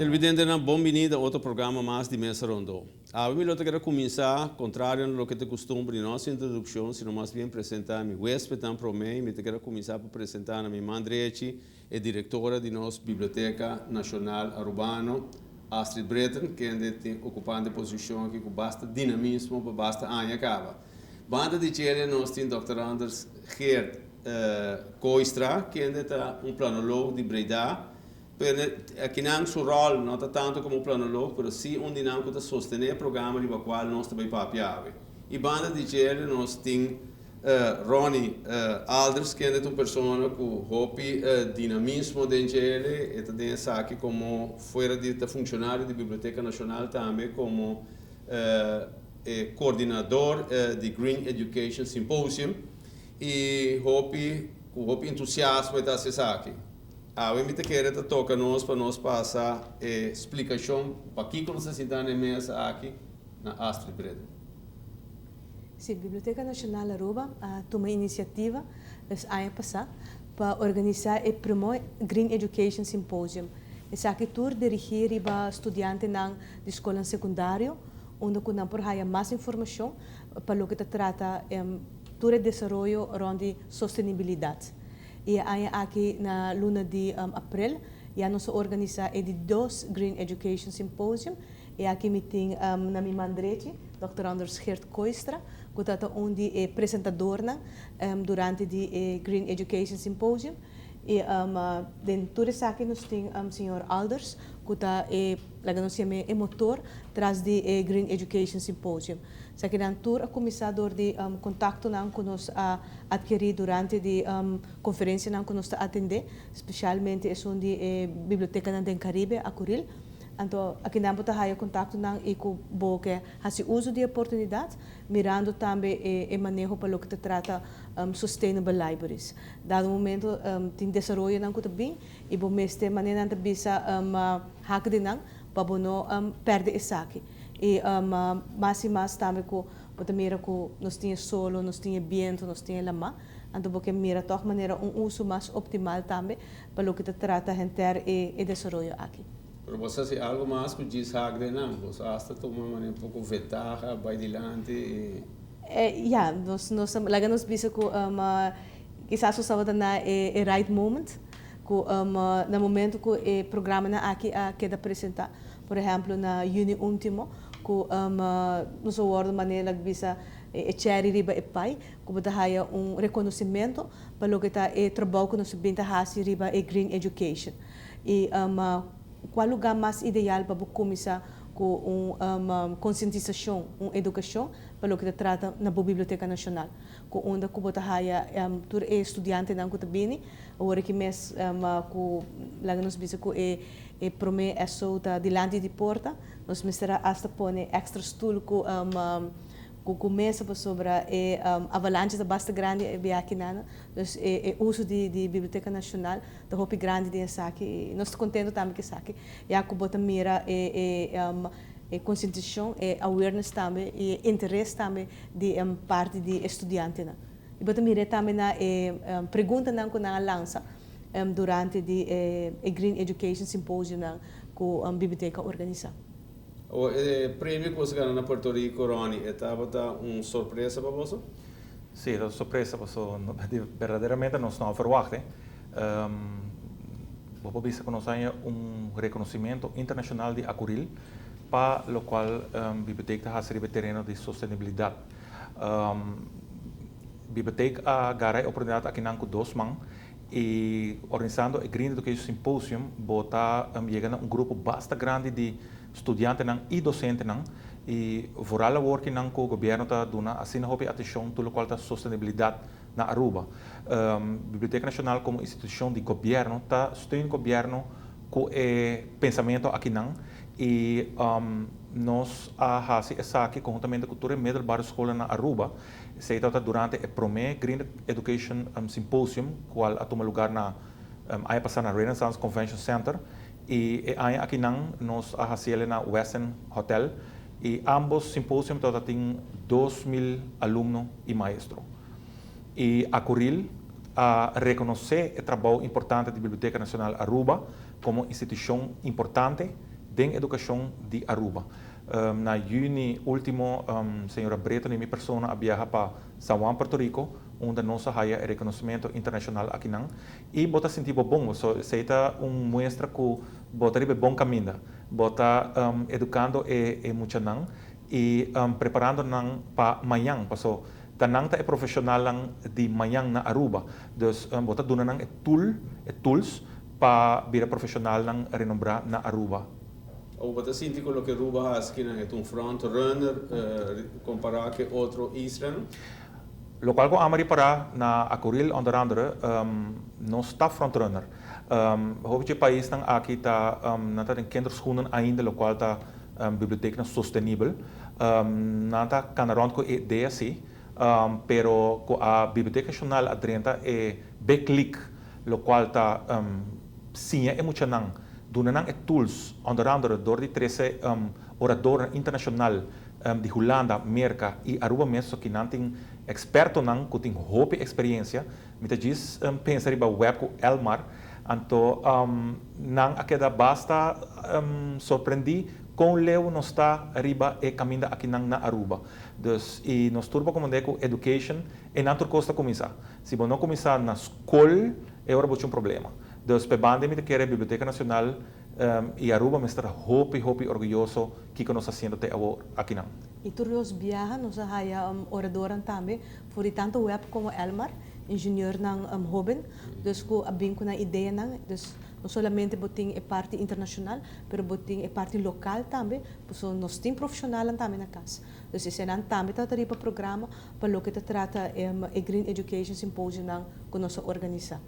Televidentenan, bon bini na otro programa mas di Mesa Rondo. Awe mi lo ta kere cuminsa, contrario na loke ta custumber di nos introduccion, sino mas bien presenta mi huespednan prome y mi ta kere cuminsa pa presenta na mi man drechi e directora di nos Biblioteca Nacional Arubano, Astrid Britten, kende tin ocupando e posicion aki cu basta dinamismo pa basta aña caba. Banda di djele nos tin Dòkter Anders Geert Kooistra, kende ta un planoloog di Breda. Pero akinan su ròl no ta tantu komo planoloog, pero sí un di nan ku ta sostené e programa riba kual nos ta bai papia awe. I banda di djele nos tin Ronnie Alders, kende ta un persona ku hopi dinamismo den djele. E ta den esaki komo fuera di ta funkshonario di Biblioteka Nashonal tambe komo e coordinador di Green Education Symposium y hopi cu hopi entusiasmo e ta haci esaki. Awe mi ta kere ta toca nos pa nos pasa e splicacion pakico nos ta sinta na e mesa aki na Astrid Britten. Si, Biblioteca Nacional Aruba a tuma iniciativa es aña pasa pa organisa e prome Green Education Symposium. Esaki tur dirigi riba studiantenan di skolnan sekundario, unda ku nan por haya mas informashon pa loke ta trata tur e desaroyo rònt di sostenibilidat. I e aña aki na luna di aprel ya nos a organisá e di dos Green Education Symposium. I aki mi tin na mi man drechi Dòkter Anders Geert Kooistra ku ta ta un di e presentadornan durante di e Green Education Symposium. I den tur esaki nos tin señor Alders ku ta e, laga nos yam'é, e motor tras di e Green Education Symposium. Esakinan tur a kuminsá dor di kontaktonan ku nos a atkerí durante di konferensianan ku nos ta atendé, spesialmente esun di e bibliotekanan den Karibe, Akuril. Anto akinan bo ta haya kontaktonan i ku bo ke hasi uso di e oportunidat, mirando tambe e maneho pa loke ta trata sustainable libraries. Dado momento tin desaroyonan ku ta bin i bo mester manera nan ta bisa hak di nan pa bo no pèrdè esaki. I mas i mas tambe ku bo ta mira ku nos tin e solo, nos tin e bientu, nos tin e lamá, anto bo ke mira tòg manera un uso mas optimal tambe pa loke ta trata henter e desaroyo aki. Pero bo sa si algu mas ku djis hak den nan, bo sa asta tuma manera un poko ventaha, bai dilanti i. Ya, nos nos laga nos bisa ku kisas nos tabata na e right moment, ku na momento ku e programanan aki a keda presentá, por ehèmpel na yüni último, ku nos a wòrdu manera laga bisa e cherry riba e pai, ku bo ta haya un rekonosementu pa loke ta e trabou ku nos a bin ta hasi riba e green education. I kua lugá mas ideal pa bo kuminsá ku un konsientisashon, un edukashon pa loke ta trata na bo Biblioteka Nashonal, ku unda ku bo ta haya tur e studiantenan ku ta bini. Awor aki mes ku laga nos bisa ku e e promé SO ta dilanti di porta, nos mester a asta pone èkstra stul ku ku mesa pasobra e avalanche ta basta grandi e biaha nan. Dus e uso di di Biblioteka Nashonal ta hopi grandi den esaki i nos ta kontento tambe ku esaki, ya ku bo ta mira e e E konsientisashon, e awareness tambe i e interes tambe di e parti di e studiantenan. I bo ta mir'é tambe na e preguntanan ku nan a lansa durante di e Green Education Symposiumnan ku Biblioteka a organisá. Awor, e premio ku boso gana na Puerto Rico, Ronnie, e tabata un sorpresa pa boso? Sí, e tabata un sorpresa pasobra berdaderamente nos no a verwagt. Bo por bisa ku nos haña un rekonosimento internashonal di Akuril pa lokual bibliotek ta hasi riba e tereno di sostenibilidat. Bibliotek a gara e oportunidat akinan ku dos man i organisando e Green Education Symposium bo ta yega na un grupo basta grandi di studiantenan i dosentenan i vooral awor kinan ku gobièrnu ta duna asina hopi atenshon tur lokual ta sostenibilidat na Aruba. Biblioteca Nacional como institucion di gobierno ta steun gobierno cu e pensamento akinan y nos a haci esaki conhuntamente cu tur e middelbare scholen na Aruba. Esey tabata durante e prome Green Education Symposium cual a tuma lugar na aña pasa na Renaissance Convention Center y e aña akinan nos a haciele na Westin Hotel y ambos symposium tabata tin 2000 alumno y maestro. Y Acuril a reconoce e trabou importante di Biblioteca Nacional Aruba como institucion importante. den edukashon di Aruba. Na yüni último señora Breton i mi persona a biaha pa San Juan, Puerto Rico, unda nos a haya e rekonosementu internashonal akinan. I bo ta sinti bo bon, so esei ta un muestra ku bo ta riba e bon kaminda. Bo ta edukando e muchanan i preparando nan pa mañan, paso ta nan ta e profeshonalnan di mañan na Aruba. Dus bo ta duna nan e tool, e tools, pa bira profeshonalnan renombrá na Aruba. Abo bo ta sinti ku loke Aruba hasi kinan e ta un front runner kompará ku e otro islanan? Lokual ku amo ripará na Akuril onder andere, nos ta front runner. Hopi dje paisnan aki ta nan ta den kinderschoenen ainda lokual ta biblioteknan sostenibel. Nan ta kana rònt ku e idea si, pero ku a Biblioteca Nacional a drenta e big league lokual ta siña e muchanan, duna nan e tools, onder andere dor di trese oradornan internashonal di Hulanda, Merka i Aruba mes, so ki nan tin ekspertonan ku tin hopi eksperiencia. Mi ta djis pensa riba web ku Elmar, anto nan a keda basta sorprendí kon leu nos ta riba e kaminda akinan na Aruba. Dus i nos tur por komprendé ku education e nan tur kos ta kuminsá. Si bo no kuminsá na skol e ora bo tin un problema. Dus p'e banda mi ta kere Biblioteka Nacional i Aruba mester ta hopi hopi orguyoso kiko nos ta hasiendo te awor akinan. I tur nos biaha nos a haya oradornan tambe for di tanto web komo Elmar, ingenieurnan hoben, dus ku a bin ku nan ideanan. Dus no solamente bo tin e parti internashonal, pero bo tin e parti lokal tambe, pasobra nos tin profeshonalnan tambe na kas. Dus esenan tambe tabata riba programa pa loke ta trata e Green Education Symposiumnan ku nos a organisá.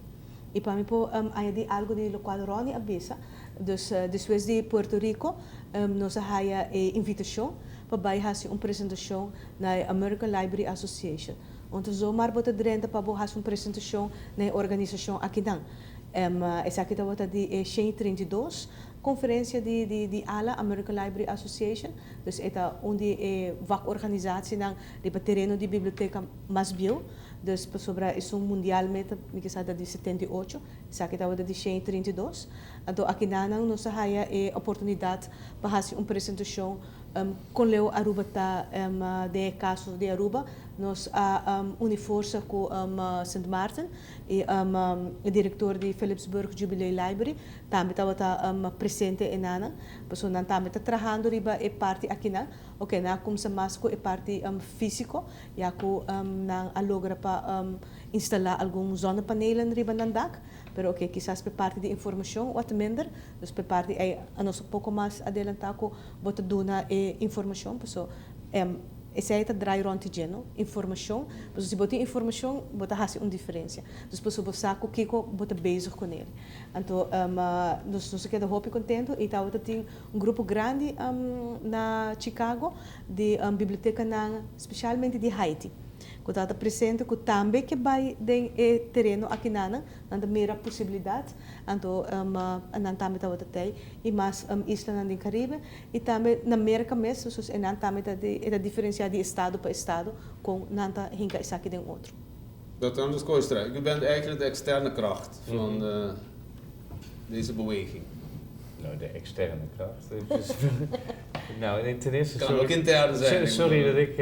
I pa mi por añadí algu di lokual Ronnie a bisa, dus despues di Puerto Rico nos a haya e invitashon pa bai hasi un presentashon na e American Library Association. Anto zomar bo ta drenta pa bo hasi un presentashon na e organisashon akinan. Esaki tabata di e 132 konferensia di di ala, American Library Association. Dus e ta un di e vakorganisasienan riba tereno di biblioteka mas bieu. Dus pasobra esun mundial meta mi kisa ta di 78, esaki tabata di 132. Anto akinanan nos a haya e oportunidat pa hasi un presentashon kon leu Aruba ta den e kaso di Aruba. Nos a uni forsa ku Sint Maarten i e direktor di Philipsburg Jubilee Library tambe tabata presente enanan, pasobra nan tambe ta trahando riba e parti akinan. Oke, nan a kumsa mas ku e parti físiko, ya ku nan a logra pa instalá algun zonnepanelen riba nan dak, pero oke, kisas p'e parti di informashon wat minder, dus p'e parti ei a nos poko mas adelantá ku bo ta duna e informashon, paso esei ta drai rònt di dje, no? Informashon, paso si bo tin informashon bo ta hasi un diferensia, dus paso bo sa ku kiko bo ta bezig kuné. Anto nos nos a keda hopi kontentu i tabata tin un grupo grandi na Chicago di bibliotekanan spesialmente di Haiti ku tabata presente ku tambe ke bai den e tereno akinanan, nan ta mira posibilidat, anto nan tambe tabata tei i mas islanan den Karibe i tambe na Merka mes, sus enan tambe ta e ta diferensiá di estado pa estado kon nan ta hinka esaki den otro. Dòkter Andries Kooistra, u bent eigenlijk de externe kracht van deze beweging. Nou, de externe kracht. Nou, ten eerste Kan ook intern zijn. Sorry dat ik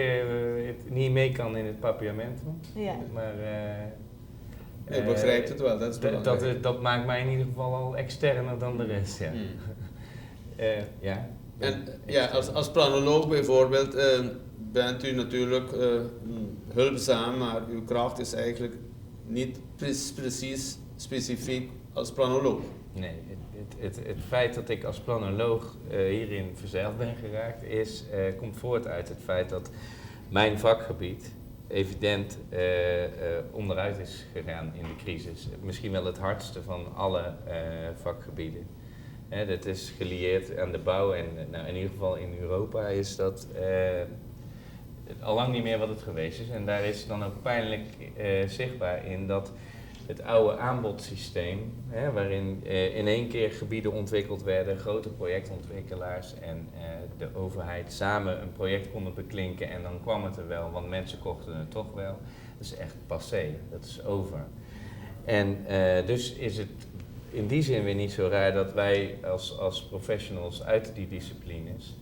het niet mee kan in het papiamento. Ja. Maar Je begrijpt het wel, dat is belangrijk. Dat maakt mij in ieder geval al externer dan de rest, ja. Ja. En ja, als planoloog bijvoorbeeld bent u natuurlijk hulpzaam, maar uw kracht is eigenlijk niet precies specifiek als planoloog. Nee, het feit dat ik als planoloog hierin verzeild ben geraakt, komt voort uit het feit dat mijn vakgebied evident onderuit is gegaan in de crisis. Misschien wel het hardste van alle vakgebieden. Hè, dat is gelieerd aan de bouw en nou, in ieder geval in Europa is dat al lang niet meer wat het geweest is. En daar is het dan ook pijnlijk zichtbaar in dat het oude aanbodsysteem, hè, waarin in één keer gebieden ontwikkeld werden, grote projectontwikkelaars en de overheid samen een project konden beklinken en dan kwam het er wel, want mensen kochten het toch wel. Dat is echt passé, dat is over. En dus is het In die zin weer niet zo raar dat wij als professionals uit die disciplines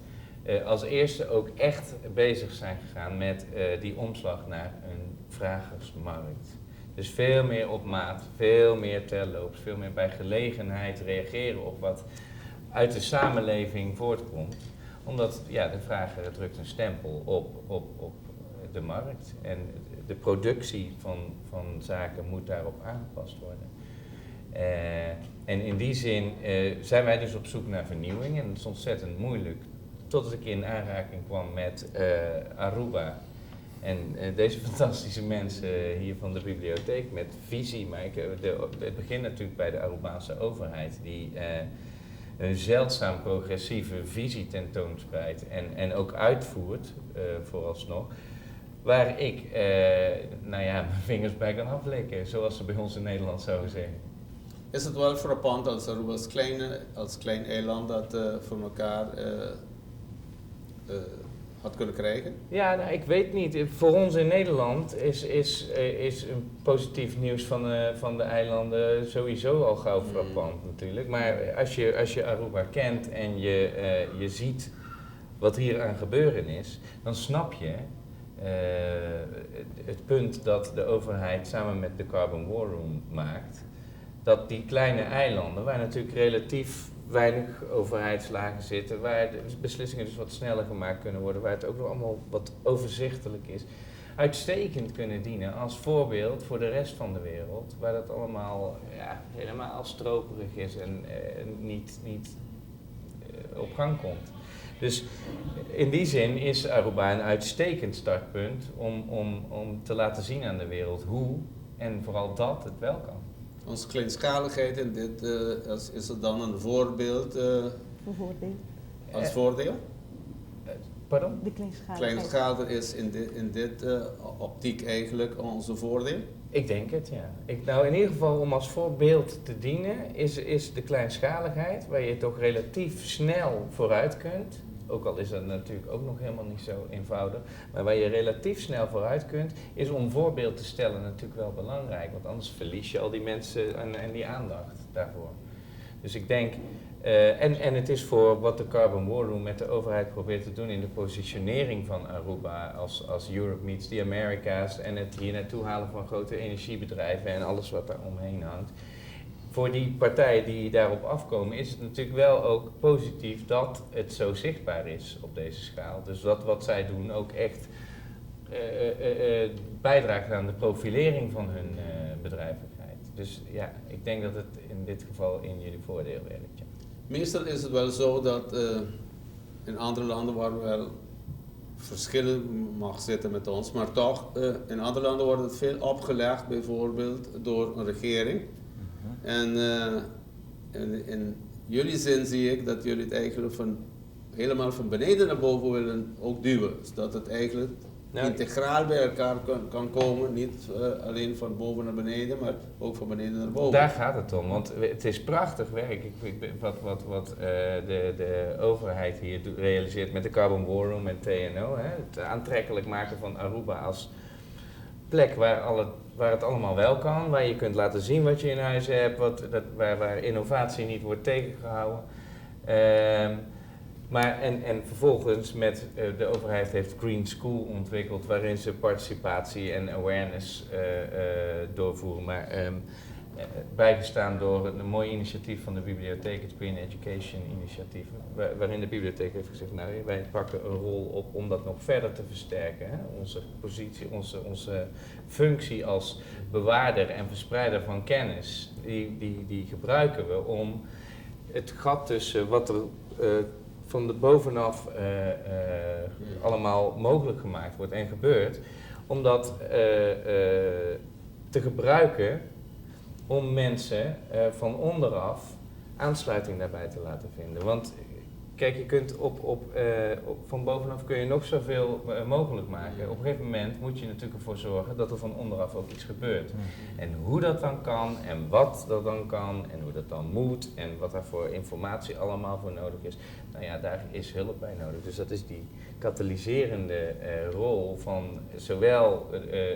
als eerste ook echt bezig zijn gegaan met die omslag naar een vragersmarkt. Dus veel meer op maat, veel meer terloops, veel meer bij gelegenheid reageren op wat uit de samenleving voortkomt. Omdat, ja, de vrager drukt een stempel op de markt. En de productie van zaken moet daarop aangepast worden. En in die zin zijn wij dus op zoek naar vernieuwing. En dat is ontzettend moeilijk. Totdat ik in aanraking kwam met Aruba. En deze fantastische mensen hier van de bibliotheek met visie. Maar het begint natuurlijk bij de Arubaanse overheid. Die een zeldzaam progressieve visie tentoonspreidt. En ook uitvoert, vooralsnog. Waar ik, nou ja, mijn vingers bij kan aflikken. Zoals ze bij ons in Nederland zouden zeggen. Is het wel frappant als Aruba als klein eiland dat voor elkaar had kunnen krijgen? Ja, nou, ik weet niet. Voor ons in Nederland is een positief nieuws van de eilanden sowieso al gauw frappant natuurlijk. Maar als je Aruba kent en je ziet wat hier aan gebeuren is, dan snap je het punt dat de overheid samen met de Carbon War Room maakt. Dat die kleine eilanden, waar natuurlijk relatief weinig overheidslagen zitten, waar de beslissingen dus wat sneller gemaakt kunnen worden, waar het ook nog allemaal wat overzichtelijk is, uitstekend kunnen dienen als voorbeeld voor de rest van de wereld, waar dat allemaal, ja, helemaal stroperig is en niet op gang komt. Dus in die zin is Aruba een uitstekend startpunt om te laten zien aan de wereld hoe en vooral dat het wel kan. Onze kleinschaligheid in dit, is het dan een voorbeeld Een voordeel. Als voordeel? Pardon? De kleinschaligheid. Kleinschalig is in dit optiek eigenlijk onze voordeel? Ik denk het, ja. Nou, in ieder geval om als voorbeeld te dienen, is de kleinschaligheid, waar je toch relatief snel vooruit kunt. Ook al is dat natuurlijk ook nog helemaal niet zo eenvoudig. Maar waar je relatief snel vooruit kunt, is om voorbeeld te stellen natuurlijk wel belangrijk. Want anders verlies je al die mensen en die aandacht daarvoor. Dus ik denk, en het is voor wat de Carbon War Room met de overheid probeert te doen in de positionering van Aruba als Europe meets the Americas en het hier naartoe halen van grote energiebedrijven en alles wat daar omheen hangt. Voor die partijen die daarop afkomen is het natuurlijk wel ook positief dat het zo zichtbaar is op deze schaal. Dus dat wat zij doen ook echt bijdraagt aan de profilering van hun bedrijvigheid. Dus ja, ik denk dat het in dit geval in jullie voordeel werkt. Ja. Meestal is het wel zo dat in andere landen waar wel verschillen mag zitten met ons, maar toch, in andere landen wordt het veel opgelegd, bijvoorbeeld door een regering. En in jullie zin zie ik dat jullie het eigenlijk helemaal van beneden naar boven willen ook duwen. Zodat het eigenlijk Nou, integraal bij elkaar kan komen, niet alleen van boven naar beneden, maar ook van beneden naar boven. Daar gaat het om, want het is prachtig werk wat de overheid hier realiseert met de Carbon War Room en TNO. Hè? Het aantrekkelijk maken van Aruba als plek waar het allemaal wel kan, waar je kunt laten zien wat je in huis hebt, waar innovatie niet wordt tegengehouden. Maar en vervolgens de overheid heeft Green School ontwikkeld, waarin ze participatie en awareness doorvoeren. Maar bijgestaan door een mooi initiatief van de bibliotheek, het Green Education Initiatief, waarin de bibliotheek heeft gezegd: nou, wij pakken een rol op om dat nog verder te versterken. Hè? Onze positie, onze functie als bewaarder en verspreider van kennis, die gebruiken we om het gat tussen wat er van de bovenaf allemaal mogelijk gemaakt wordt en gebeurt, om dat te gebruiken om mensen van onderaf aansluiting daarbij te laten vinden. Want kijk, je kunt op, van bovenaf kun je nog zoveel mogelijk maken. Op een gegeven moment moet je natuurlijk ervoor zorgen dat er van onderaf ook iets gebeurt. En hoe dat dan kan en wat dat dan kan en hoe dat dan moet en wat daar voor informatie allemaal voor nodig is. Nou ja, daar is hulp bij nodig. Dus dat is die katalyserende rol van zowel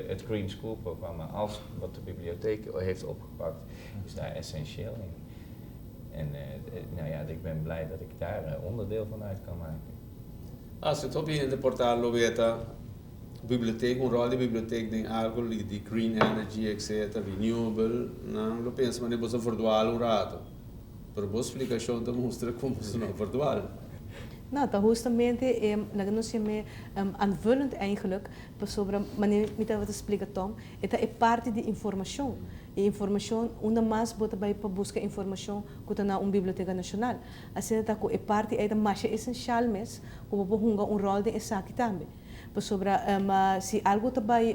het Green School programma als wat de bibliotheek heeft opgepakt, is daar essentieel in. En nou ja, ik ben blij dat ik daar onderdeel van uit kan maken. Ah, si hopi hende por ta lo weta biblioteca, un rol di biblioteca den algo di green energy, etc., renewable, nan lo pensa manera bo sa verdwaal un rato. Pero bo splicacion ta mustra con bo no verdwaal. No, ta hustamente, laga nos yam'é aanvullend eigenlijk, pasobra manera mi tabata splica Tom, e ta e parti di informacion. E informacion, unda mas bo ta bay pa busca informacion cu ta na un biblioteca nacional. Asina ta cu e parti ey ta masha esencial mes cu bo por hunga un rol den esaki tambe. Pasobra si algo ta bay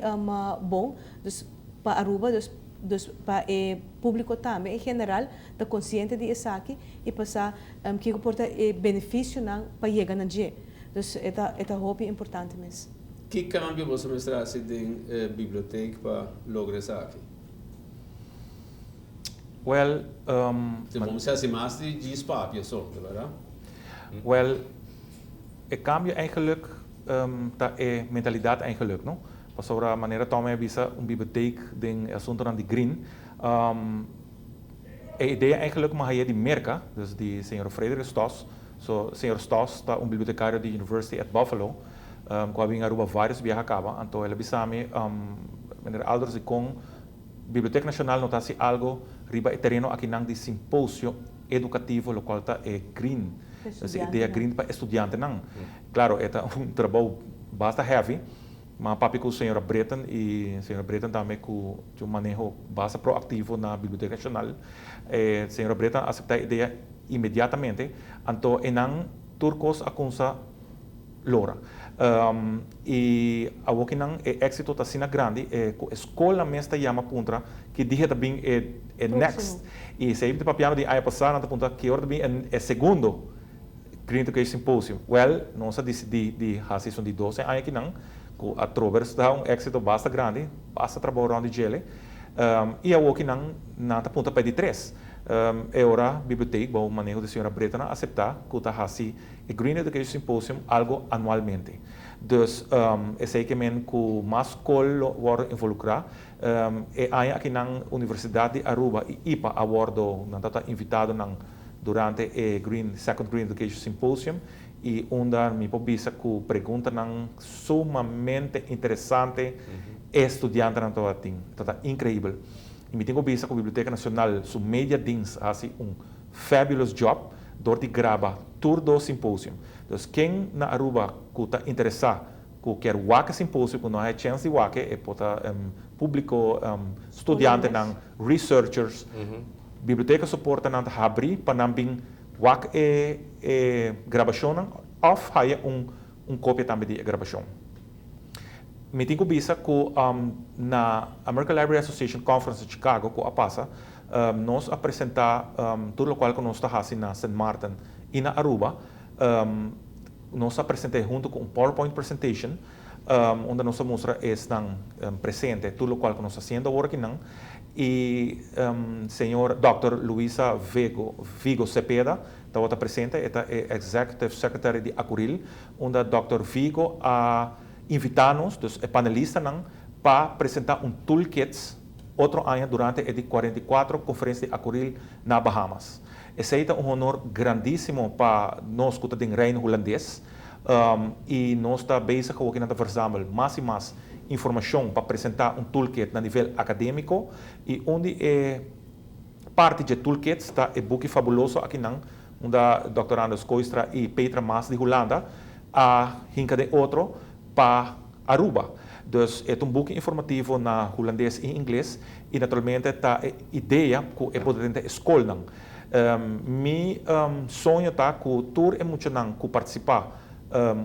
bon, dus pa Aruba, dus dus pa e publico tambe en general ta consciente di esaki y pa sa kico por ta e beneficionan pa yega na dje. Dus e ta e ta hopi importante mes. Ki cambio boso mester haci den e biblioteek pa logra esaki? Well, Si bo mester haci mas di djis papia so, ta berdad? Well, e cambio eigenlijk ta e mentalidad eigenlijk, no? Pasobra manera Tom a bisa un biblioteek den e asuntonan di green, e idea eigenlijk m'a haya di Merca, dus di señor Frederick Stoss. So, señor Stoss ta un bibliotecario di University at Buffalo, cu a bin Aruba varios biaha caba. Anto el a bisa mi, Meneer Alders, dicon Biblioteca Nacional no ta haci algo riba e tereno akinan di simposio educativo locual ta e green, dus e idea green pa e studiantenan. Claro, e ta un trabou basta heavy, ma papia cu señora Britten y señora Britten tambe cu tin un maneho basta proactivo na Biblioteca Nacional. E señora Britten a acepta e idea inmediatamente, anto enan tur cos a cunsa lora. Y awokinan e exito ta asina grandi cu e scolnan mes ta yama puntra ki dia ta bin e next. Y esey mi ta papiando di aña pasa nan ta puntra ki ora ta bin e segundo Green Education Symposium. Well, nos a dicidi di haci esun di dos e aña akinan cu atrobe resulta un exito basta grandi, basta trabou rond di djele. Y awokinan nan ta puntra pa e di tres. E ora biblioteek bou maneho di señora Brito nan a acepta cu ta haci E Green Education Symposium algo anualmente. Dus esey ke men ku mas skol lo wordo involukrá. E aña aki nan Universidad di Aruba i ipa a wordo, nan tabata invitadonan durante e Green Second Green Education Symposium i unda mi por bisa ku preguntanan sumamente interesante e studiantenan tabata tin. Tabata inkreibel. I mi tin ku bisa ku Biblioteka Nacional su media dienst a hasi un fabulous job dor di graba tur dos symposium. Dus ken na Aruba cu ta interesa cu kier wak e symposium cu no a haya chens di wak e, e por ta publico, studiantenan, researchers, biblioteca su portanan ta habri pa nan bin wak e e grabacionnan of haya un un copia tambe di e grabacion. Mi tin cu bisa cu na American Library Association Conference na Chicago cu a pasa, Nos a presenta tur locual cu nos ta haci na Sint Maarten y na Aruba. Nos a present'e hunto cu un PowerPoint presentation unda nos a mustra esnan presente tur locual cu nos ta haciendo awor akinan. Y señor Dòkter Luisa Vego Vigo Cepeda tabata presente, e ta e Executive Secretary di Acuril, unda Dòkter Vigo a invita nos, dus e panelistanan, pa presenta un toolkit otro aña durante e di 44 Conferencia di Acuril na Bahamas. Esey ta un honor grandisimo pa nos cu ta den Reino Hulandes y nos ta bezig awo kinan ta verzamel mas y mas informacion pa presenta un toolkit na nivel academico y un di e parti dje toolkits ta e buki fabuloso akinan unda Dòkter Anders Kooistra y Petra Maas di Hulanda a hinca den otro pa Aruba. Dus e ta un buki informativo na Hulandes i Ingles i naturalmente ta e idea ku e por drenta e skolnan. Mi soño ta ku tur e muchanan ku partisipá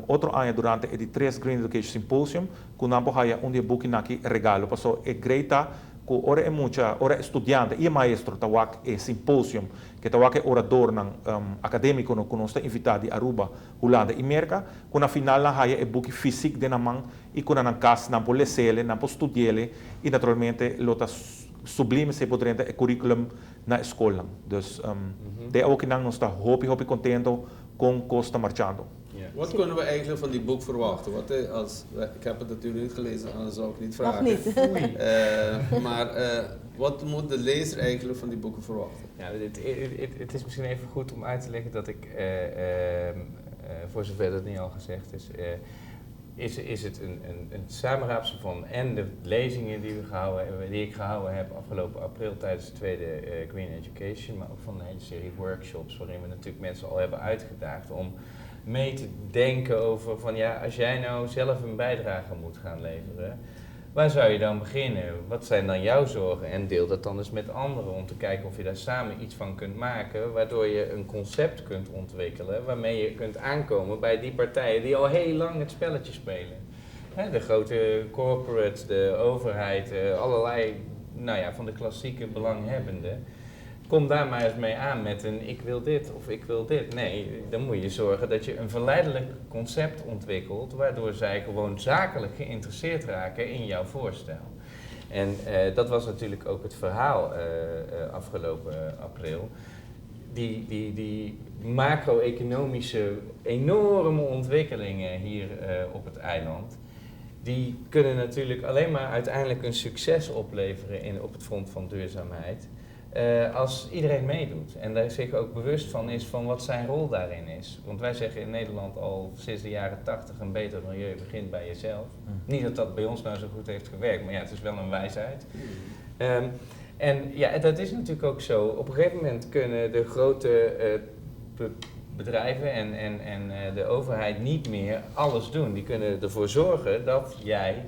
otro aña durante e di tres Green Education Symposium ku nan por haya un di e bukinan aki regalo paso e grei ta ku ora e mucha, ora e studiante i e maestro ta wak e symposium ke ta wak e oradornan akademikonan ku nos ta invitá di Aruba Hulanda i Merka, ku na final nan haya e buki fisik den nan man i ku na nan kas nan por les'ele, nan por studi'ele i naturalmente lo ta sublime si e por drenta e curriculum na e skolnan. Dus den awokinan nos ta hopi hopi kontento kon kos ta marchando. Wat kunnen we eigenlijk van die boek verwachten? Wat als, ik heb het natuurlijk niet gelezen, anders zou ik niet vragen. Nog niet. Maar. Wat moet de lezer eigenlijk van die boeken verwachten? Ja, het is misschien even goed om uit te leggen dat ik, voor zover dat niet al gezegd is, is het een samenraapsel van en de lezingen die we gehouden hebben, die ik gehouden heb afgelopen april tijdens de tweede Green Education, maar ook van een hele serie workshops waarin we natuurlijk mensen al hebben uitgedaagd om mee te denken over van ja, als jij nou zelf een bijdrage moet gaan leveren, waar zou je dan beginnen? Wat zijn dan jouw zorgen? En deel dat dan eens met anderen om te kijken of je daar samen iets van kunt maken, waardoor je een concept kunt ontwikkelen, waarmee je kunt aankomen bij die partijen die al heel lang het spelletje spelen. Hè, de grote corporates, de overheid, allerlei, nou ja, van de klassieke belanghebbenden. Kom daar maar eens mee aan met een ik wil dit of ik wil dit. Nee, dan moet je zorgen dat je een verleidelijk concept ontwikkelt, waardoor zij gewoon zakelijk geïnteresseerd raken in jouw voorstel. En dat was natuurlijk ook het verhaal afgelopen april. Die macro-economische enorme ontwikkelingen hier op het eiland, die kunnen natuurlijk alleen maar uiteindelijk een succes opleveren op het front van duurzaamheid. Als iedereen meedoet en daar zich ook bewust van is van wat zijn rol daarin is. Want wij zeggen in Nederland al sinds de jaren 80: een beter milieu begint bij jezelf. Niet dat dat bij ons nou zo goed heeft gewerkt, maar ja, het is wel een wijsheid. En ja, dat is natuurlijk ook zo. Op een gegeven moment kunnen de grote bedrijven en de overheid niet meer alles doen. Die kunnen ervoor zorgen dat jij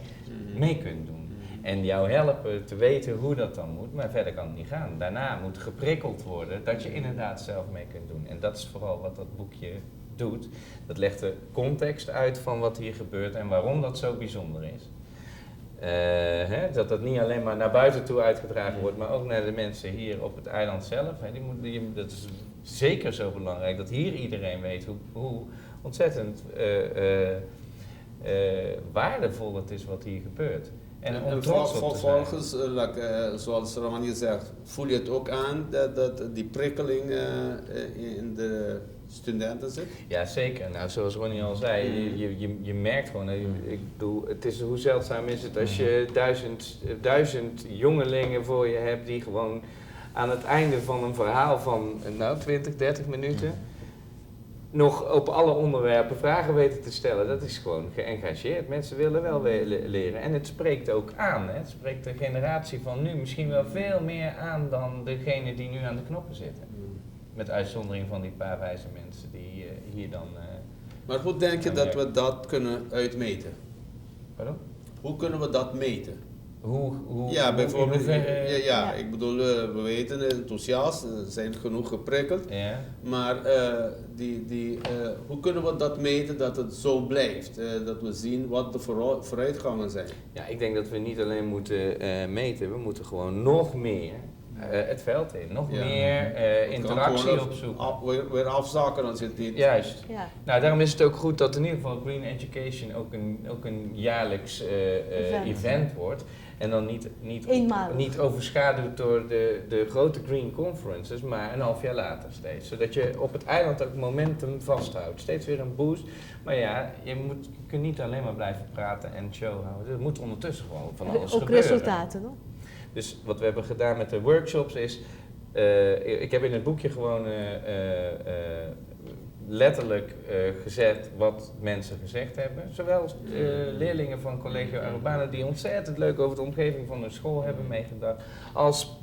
mee kunt doen. En jou helpen te weten hoe dat dan moet, maar verder kan het niet gaan. Daarna moet geprikkeld worden dat je inderdaad zelf mee kunt doen. En dat is vooral wat dat boekje doet. Dat legt de context uit van wat hier gebeurt en waarom dat zo bijzonder is. Hè, dat dat niet alleen maar naar buiten toe uitgedragen wordt, maar ook naar de mensen hier op het eiland zelf. Hè, dat is zeker zo belangrijk dat hier iedereen weet hoe ontzettend waardevol het is wat hier gebeurt. En om En trots op te zijn. Volgens, like, zoals Ronnie zegt, voel je het ook aan dat die prikkeling in de studenten zit? Ja, zeker. Nou, zoals Ronnie al zei, je merkt gewoon, hè, ik bedoel, hoe zeldzaam is het als je 1000 jongelingen voor je hebt die gewoon aan het einde van een verhaal van nou, 20, 30 minuten nog op alle onderwerpen vragen weten te stellen. Dat is gewoon geëngageerd. Mensen willen wel leren. En het spreekt ook aan. Hè? Het spreekt de generatie van nu misschien wel veel meer aan dan degene die nu aan de knoppen zitten. Met uitzondering van die paar wijze mensen die hier dan Maar hoe denk je aan dat we werken. dat kunnen uitmeten? Pardon? Hoe kunnen we dat meten? Hoe, Ja, in bijvoorbeeld, hoeverre- ja, ik bedoel, we weten enthousiast, zijn genoeg geprikkeld. Maar hoe kunnen we dat meten dat het zo blijft? Dat we zien wat de vooruitgangen zijn. Ja, ik denk dat we niet alleen moeten meten, we moeten gewoon nog meer het veld in. Nog meer Het kan interactie gewoon opzoeken. weer afzakken als het niet... Juist. Nou, daarom is het ook goed dat in ieder geval Green Education ook een jaarlijks Event. event wordt. En dan niet Eenmalig. niet overschaduwd door de grote Green Conferences, maar een half jaar later steeds. Zodat je op het eiland ook momentum vasthoudt. Steeds weer een boost. Maar ja, je kunt niet alleen maar blijven praten en show houden. Er moet ondertussen gewoon van alles Ook gebeuren. resultaten, no? Dus wat we hebben gedaan met de workshops is, ik heb in het boekje gewoon letterlijk gezet wat mensen gezegd hebben. Zowel leerlingen van Colegio Arubano die ontzettend leuk over de omgeving van hun school hebben meegedacht, als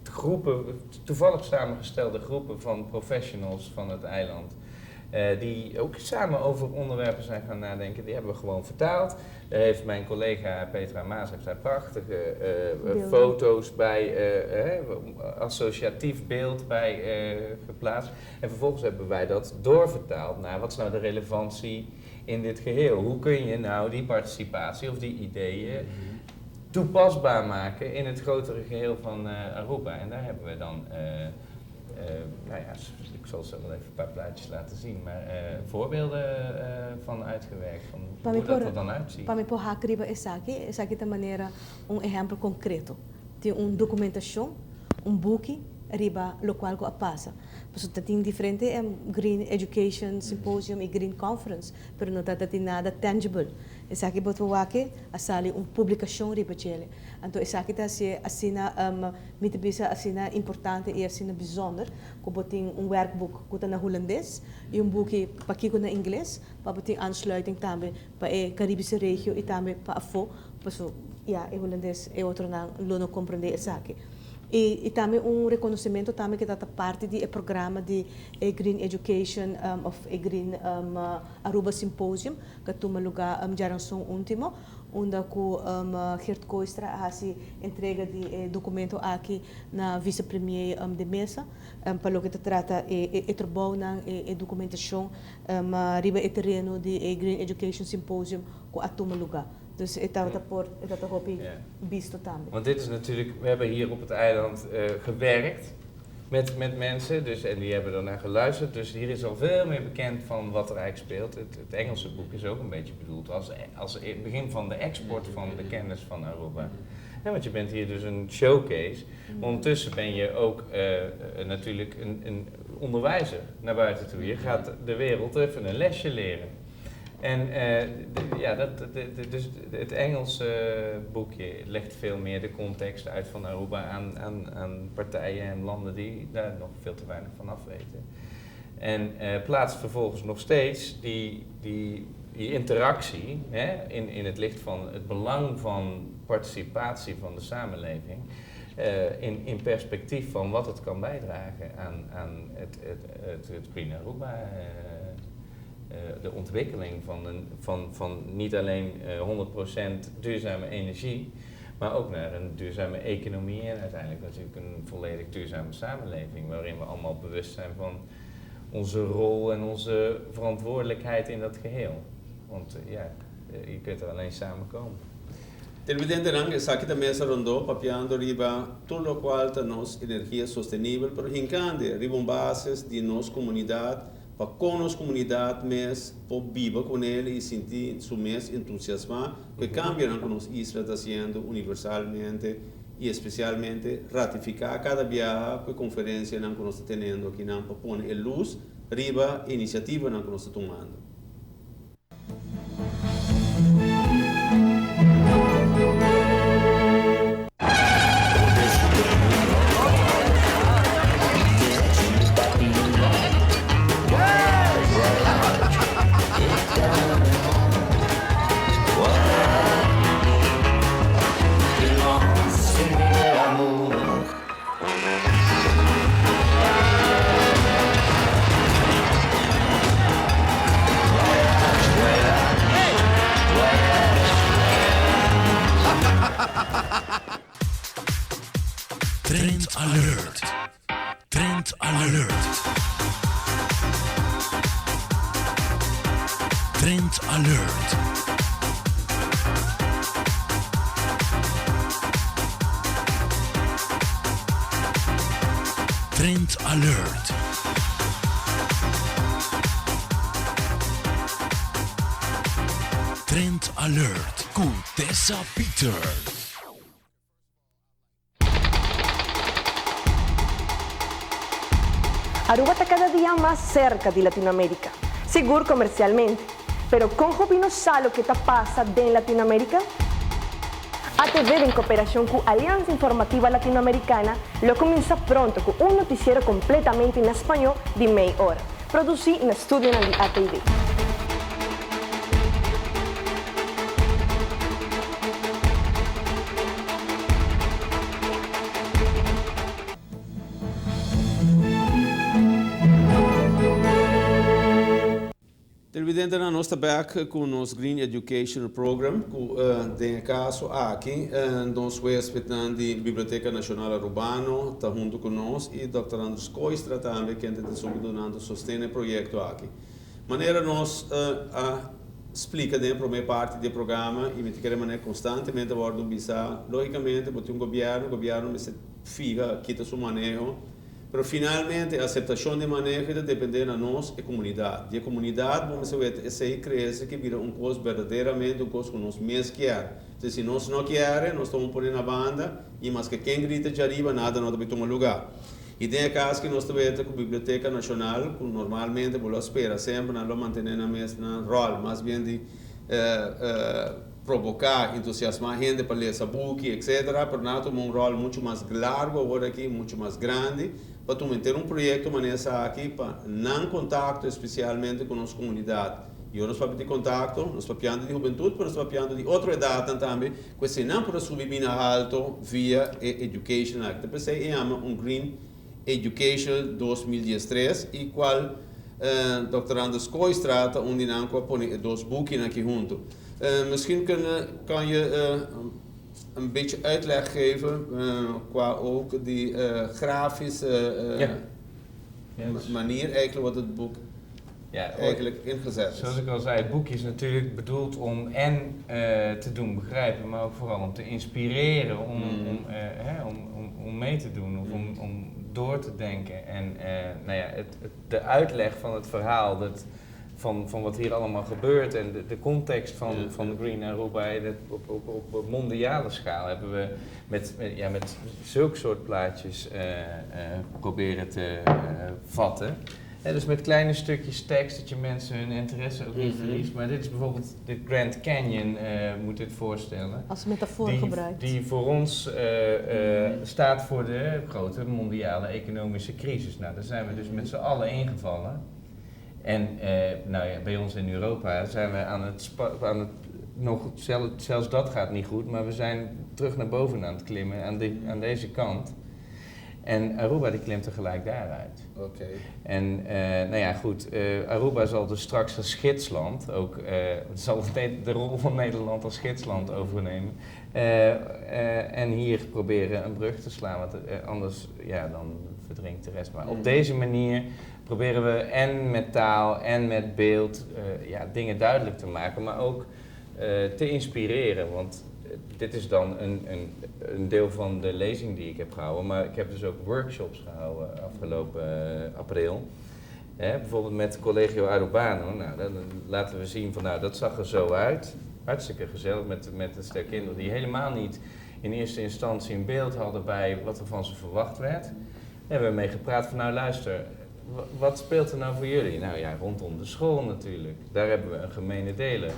groepen, toevallig samengestelde groepen van professionals van het eiland, die ook samen over onderwerpen zijn gaan nadenken. Die hebben we gewoon vertaald. Daar heeft mijn collega Petra Maas heeft daar prachtige Beelden. foto's bij, associatief beeld bij geplaatst. En vervolgens hebben wij dat doorvertaald naar wat is nou de relevantie in dit geheel. Hoe kun je nou die participatie of die ideeën toepasbaar maken in het grotere geheel van Aruba? En daar hebben we dan, nou ja, ik zal zo wel even een paar plaatjes laten zien, maar voorbeelden van uitgewerkt, van Pa mi hoe dat por- er dan uitziet. Pa mi por hak riba esaki, esaki ta manera un ehèmpel konkreto. Tin un dokumentashon, un buki. riba locual cu a pasa. Pasobra ta tin diferente Green Education Symposium y Green Conference, pero no ta tin nada tangible. Esaki bo ta wak a sali un publicacion riba djele. Anto esaki ta hacié asina, mi ta bisa asina importante y asina bijzonder cu bo tin un werkboek cu ta na Hulandes y un buki pakico na Ingles pa bo tin aansluiting tambe pa e Caribische regio y tambe pa afo, paso ya e Hulandes e otronan lo no comprende esaki. Y y tambe un reconocimento tambe cu ta ta parti di e programa di e Green Education of e Green Aruba Symposium cu a tuma luga djaranson ultimo unda cu Geert Kooistra a haci entrega di e documento aki na Vice Premier De Meza pa loke ta trata e e trabounan e e documentacion riba e tereno di e Green Education Symposium cu a tuma luga. Dus e tabata por, e tabata hopi bisto tambe. Want dit is natuurlijk, we hebben hier op het eiland gewerkt met, met mensen, dus, en die hebben daarnaar geluisterd. Dus hier is al veel meer bekend van wat er eigenlijk speelt. Het, het Engelse boek is ook een beetje bedoeld als, als het begin van de export van de kennis van Aruba. Ja, want je bent hier dus een showcase. Maar ondertussen ben je ook natuurlijk een, een onderwijzer naar buiten toe. Je gaat de wereld even een lesje leren. En ja, dat, dus het Engelse boekje legt veel meer de context uit van Aruba aan, aan, aan partijen en landen die daar nog veel te weinig van af weten. En plaatst vervolgens nog steeds die, die, die interactie, hè, in, in het licht van het belang van participatie van de samenleving. In, in perspectief van wat het kan bijdragen aan, aan het, het, het, het Green Aruba. De ontwikkeling van, een, van, van niet alleen 100% duurzame energie, maar ook naar een duurzame economie en uiteindelijk natuurlijk een volledig duurzame samenleving, waarin we allemaal bewust zijn van onze rol en onze verantwoordelijkheid in dat geheel. Want ja, je kunt er alleen samen komen. Televidentenan, esaki ta Mesa Rondó papiando riba tur locual ta nos energia sostenibel pero hincande riba un basis di nos comunidad pa con nos comunidad mes por biba con el y sinti su mes entusiasma cu e cambionan cu nos isla ta haciendo universalmente y especialmente ratifica cada biaha cu e conferencianan cu nos ta tenendo akinan pa pone e luz riba e iniciativanan cu nos ta tumando. Trend Alert! Trend Alert! Trend Alert! Trend Alert! Trend Alert ku Tessa Peters. Aruba ta cada dia mas cerca di Latinoamerica, sigur comercialmente. Pero con hopi no sa loke ta pasa den Latinoamerica? ATV den cooperacion cu Alianza Informativa Latinoamericana lo cuminsa pronto cu un noticiero completamente na spañó di mei ora, produci na studionan di ATV. Televidentenan, nos ta bek ku nos Green Educational Program ku den e kaso aki nos huespednan di Biblioteca Nacional Arubano ta hunto ku nos i Dòkter Andres Kooistra tambe kende ta subi dunando sosten na e proyekto aki. Manera nos a splika den e prome parti di e programa i mi ta kere manera konstantemente wòrdu bisa, lógikamente bo tin un gobièrnu, gobièrnu mester fiha kita su maneho, Pero finalmente e aceptacion di maneho ta depende na nos, e comunidad. Di e comunidad bo mester weta esey crece ke bira un cos berdaderamente un cos cu nos mes kier. Entonces si nos no kier, nos ta un pone na banda y maske ken grita djariba nada no ta bay tuma lugar. I den e kas aki nos ta weta ku Biblioteka Nashonal, ku normalmente bo lo spera semper nan lo mantené nan mes nan ròl mas bien di provoká, entusiasmá hende pa lesa buki etcetera, pero nan a tuma un ròl muchu mas largu awor aki, muchu mas grandi pa tuma henter un proyekto manera esaki pa nan kontakto espesialmente ku nos komunidat. I ora nos papia di kontakto, nos papiando di hubentut, pero nos ta papiando di otro edatnan tambe, ku esei nan por a subi bini halto via e Education Act. Ta p'esei e yama un Green Education 2013 i kual Dòkter Anders Kooistra ta un di nan ku a pone e dos bukinan aki huntu. Misschien kunnen, kan je een beetje uitleg geven qua ook die grafische manier eigenlijk wat het boek Ja, eigenlijk ingezet is. Zoals ik al zei, het boekje is natuurlijk bedoeld om en te doen begrijpen, maar ook vooral om te inspireren, hè, om mee te doen of om door te denken. En nou ja, de uitleg van het verhaal, van wat hier allemaal gebeurt en de context van Green Aruba op mondiale schaal hebben we ja, met zulke soort plaatjes proberen te vatten. Ja, dus met kleine stukjes tekst, dat je mensen hun interesse ook niet verliest. Maar dit is bijvoorbeeld de Grand Canyon, moet dit voorstellen. Als metafoor gebruikt. Die voor ons staat voor de grote mondiale economische crisis. Nou, daar zijn we dus met z'n allen ingevallen. En nou ja, bij ons in Europa zijn we aan het nog, zelfs dat gaat niet goed, maar we zijn terug naar boven aan het klimmen, aan deze kant. En Aruba die klimt tegelijk daaruit. En nou ja, goed, Aruba zal dus straks als gidsland ook, zal de rol van Nederland als gidsland overnemen. En hier proberen een brug te slaan, want anders, ja, dan verdrinkt de rest. Maar op deze manier proberen we en met taal en met beeld ja, dingen duidelijk te maken, maar ook te inspireren. Want dit is dan een deel van de lezing die ik heb gehouden, maar ik heb dus ook workshops gehouden afgelopen april. Hè, bijvoorbeeld met Colegio Arubano. Nou, dan laten we zien van, nou, dat zag er zo uit. Hartstikke gezellig met een stel kinderen die helemaal niet in eerste instantie een beeld hadden bij wat er van ze verwacht werd. Daar hebben we mee gepraat van, nou luister, wat speelt er nou voor jullie? Nou ja, rondom de school natuurlijk. Daar hebben we een gemene deler.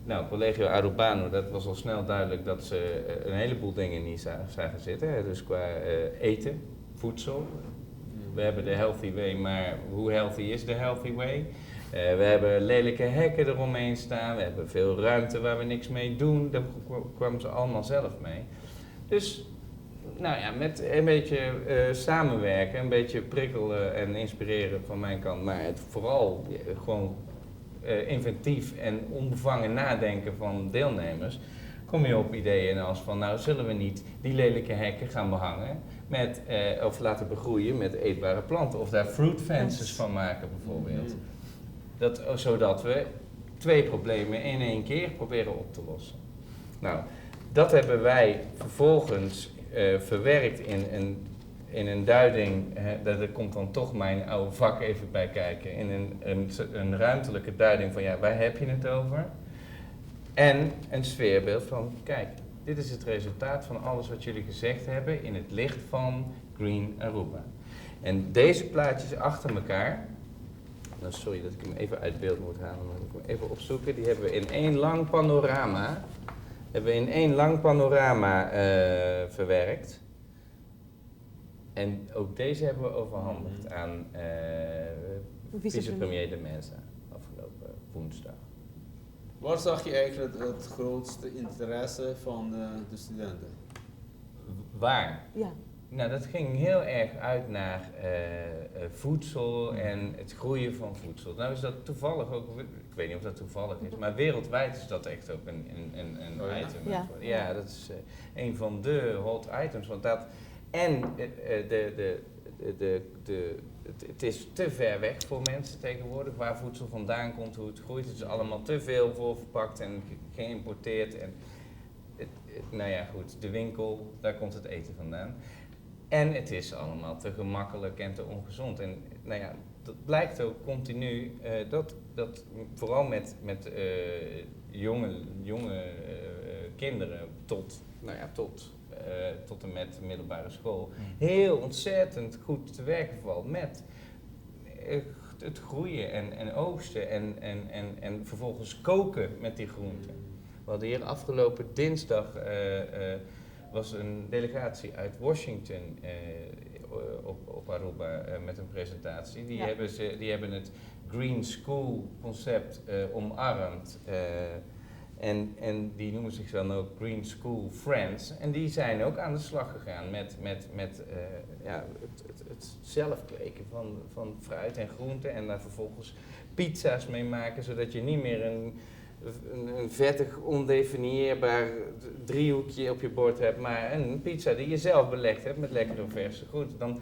Nou, Colegio Arubano, dat was al snel duidelijk dat ze een heleboel dingen niet zagen zitten. Hè. Dus qua eten, voedsel. We hebben de healthy way, maar hoe healthy is de healthy way? We hebben lelijke hekken eromheen staan, we hebben veel ruimte waar we niks mee doen. Daar kwamen ze allemaal zelf mee. Dus nou ja, met een beetje samenwerken, een beetje prikkelen en inspireren van mijn kant, maar het vooral gewoon inventief en onbevangen nadenken van deelnemers, kom je op ideeën als van, nou zullen we niet die lelijke hekken gaan behangen met, of laten begroeien met eetbare planten of daar fruit fences van maken bijvoorbeeld. Zodat we twee problemen in één keer proberen op te lossen. Nou, dat hebben wij vervolgens verwerkt in een duiding, hè, daar komt dan toch mijn oude vak even bij kijken, in een ruimtelijke duiding van ja, waar heb je het over? En een sfeerbeeld van, kijk, dit is het resultaat van alles wat jullie gezegd hebben in het licht van Green Aruba. En deze plaatjes achter elkaar, nou sorry dat ik hem even uit beeld moet halen, maar moet ik hem even opzoeken. Die hebben we in één lang panorama, hebben we in één lang panorama verwerkt. En ook deze hebben we overhandigd aan vicepremier de Meza afgelopen woensdag. Waar zag je eigenlijk het grootste interesse van de studenten? Waar? Ja. Nou, dat ging heel erg uit naar voedsel en het groeien van voedsel. Nou is dat toevallig ook, ik weet niet of dat toevallig is, maar wereldwijd is dat echt ook een Oh ja? item. Ja. Ja, dat is een van de hot items. Want dat, en het is te ver weg voor mensen tegenwoordig, waar voedsel vandaan komt, hoe het groeit. Het is allemaal te veel voorverpakt en geïmporteerd. En nou ja, goed, de winkel, daar komt het eten vandaan. En het is allemaal te gemakkelijk en te ongezond. En nou ja, dat blijkt ook continu, dat vooral met jonge kinderen tot, nou ja, tot Tot en met de middelbare school heel ontzettend goed te werken valt met het groeien en oogsten en vervolgens koken met die groenten. We hadden hier afgelopen dinsdag was een delegatie uit Washington op Aruba met een presentatie. Die hebben het Green School concept omarmd. En die noemen zich dan ook Green School Friends. En die zijn ook aan de slag gegaan met, ja, het zelf kweken van fruit en groenten. En daar vervolgens pizza's mee maken, zodat je niet meer een vettig, ondefinieerbaar driehoekje op je bord hebt, maar een pizza die je zelf belegd hebt met lekkere verse groenten.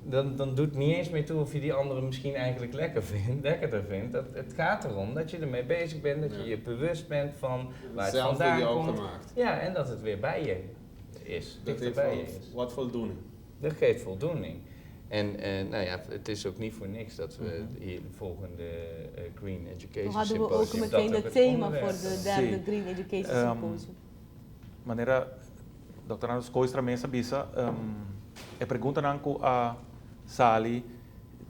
Dan doet het niet eens meer toe of je die andere misschien eigenlijk lekkerder vindt. Het gaat erom dat je ermee bezig bent, dat je je bewust bent van waar het Zelf vandaan heb je ook komt. Gemaakt. Ja, en dat het weer bij je is, Dat dichter heeft bij je is. wat voldoening. Dat geeft voldoening. En nou ja, het is ook niet voor niks dat we hier de volgende Green Education Toen hadden we ook Symposium meteen dat ook het het thema onderwerp voor de is. derde Green Education Symposium. Manera Dr. Anders Kooistra mes a bisa, e preguntanan ku a sali,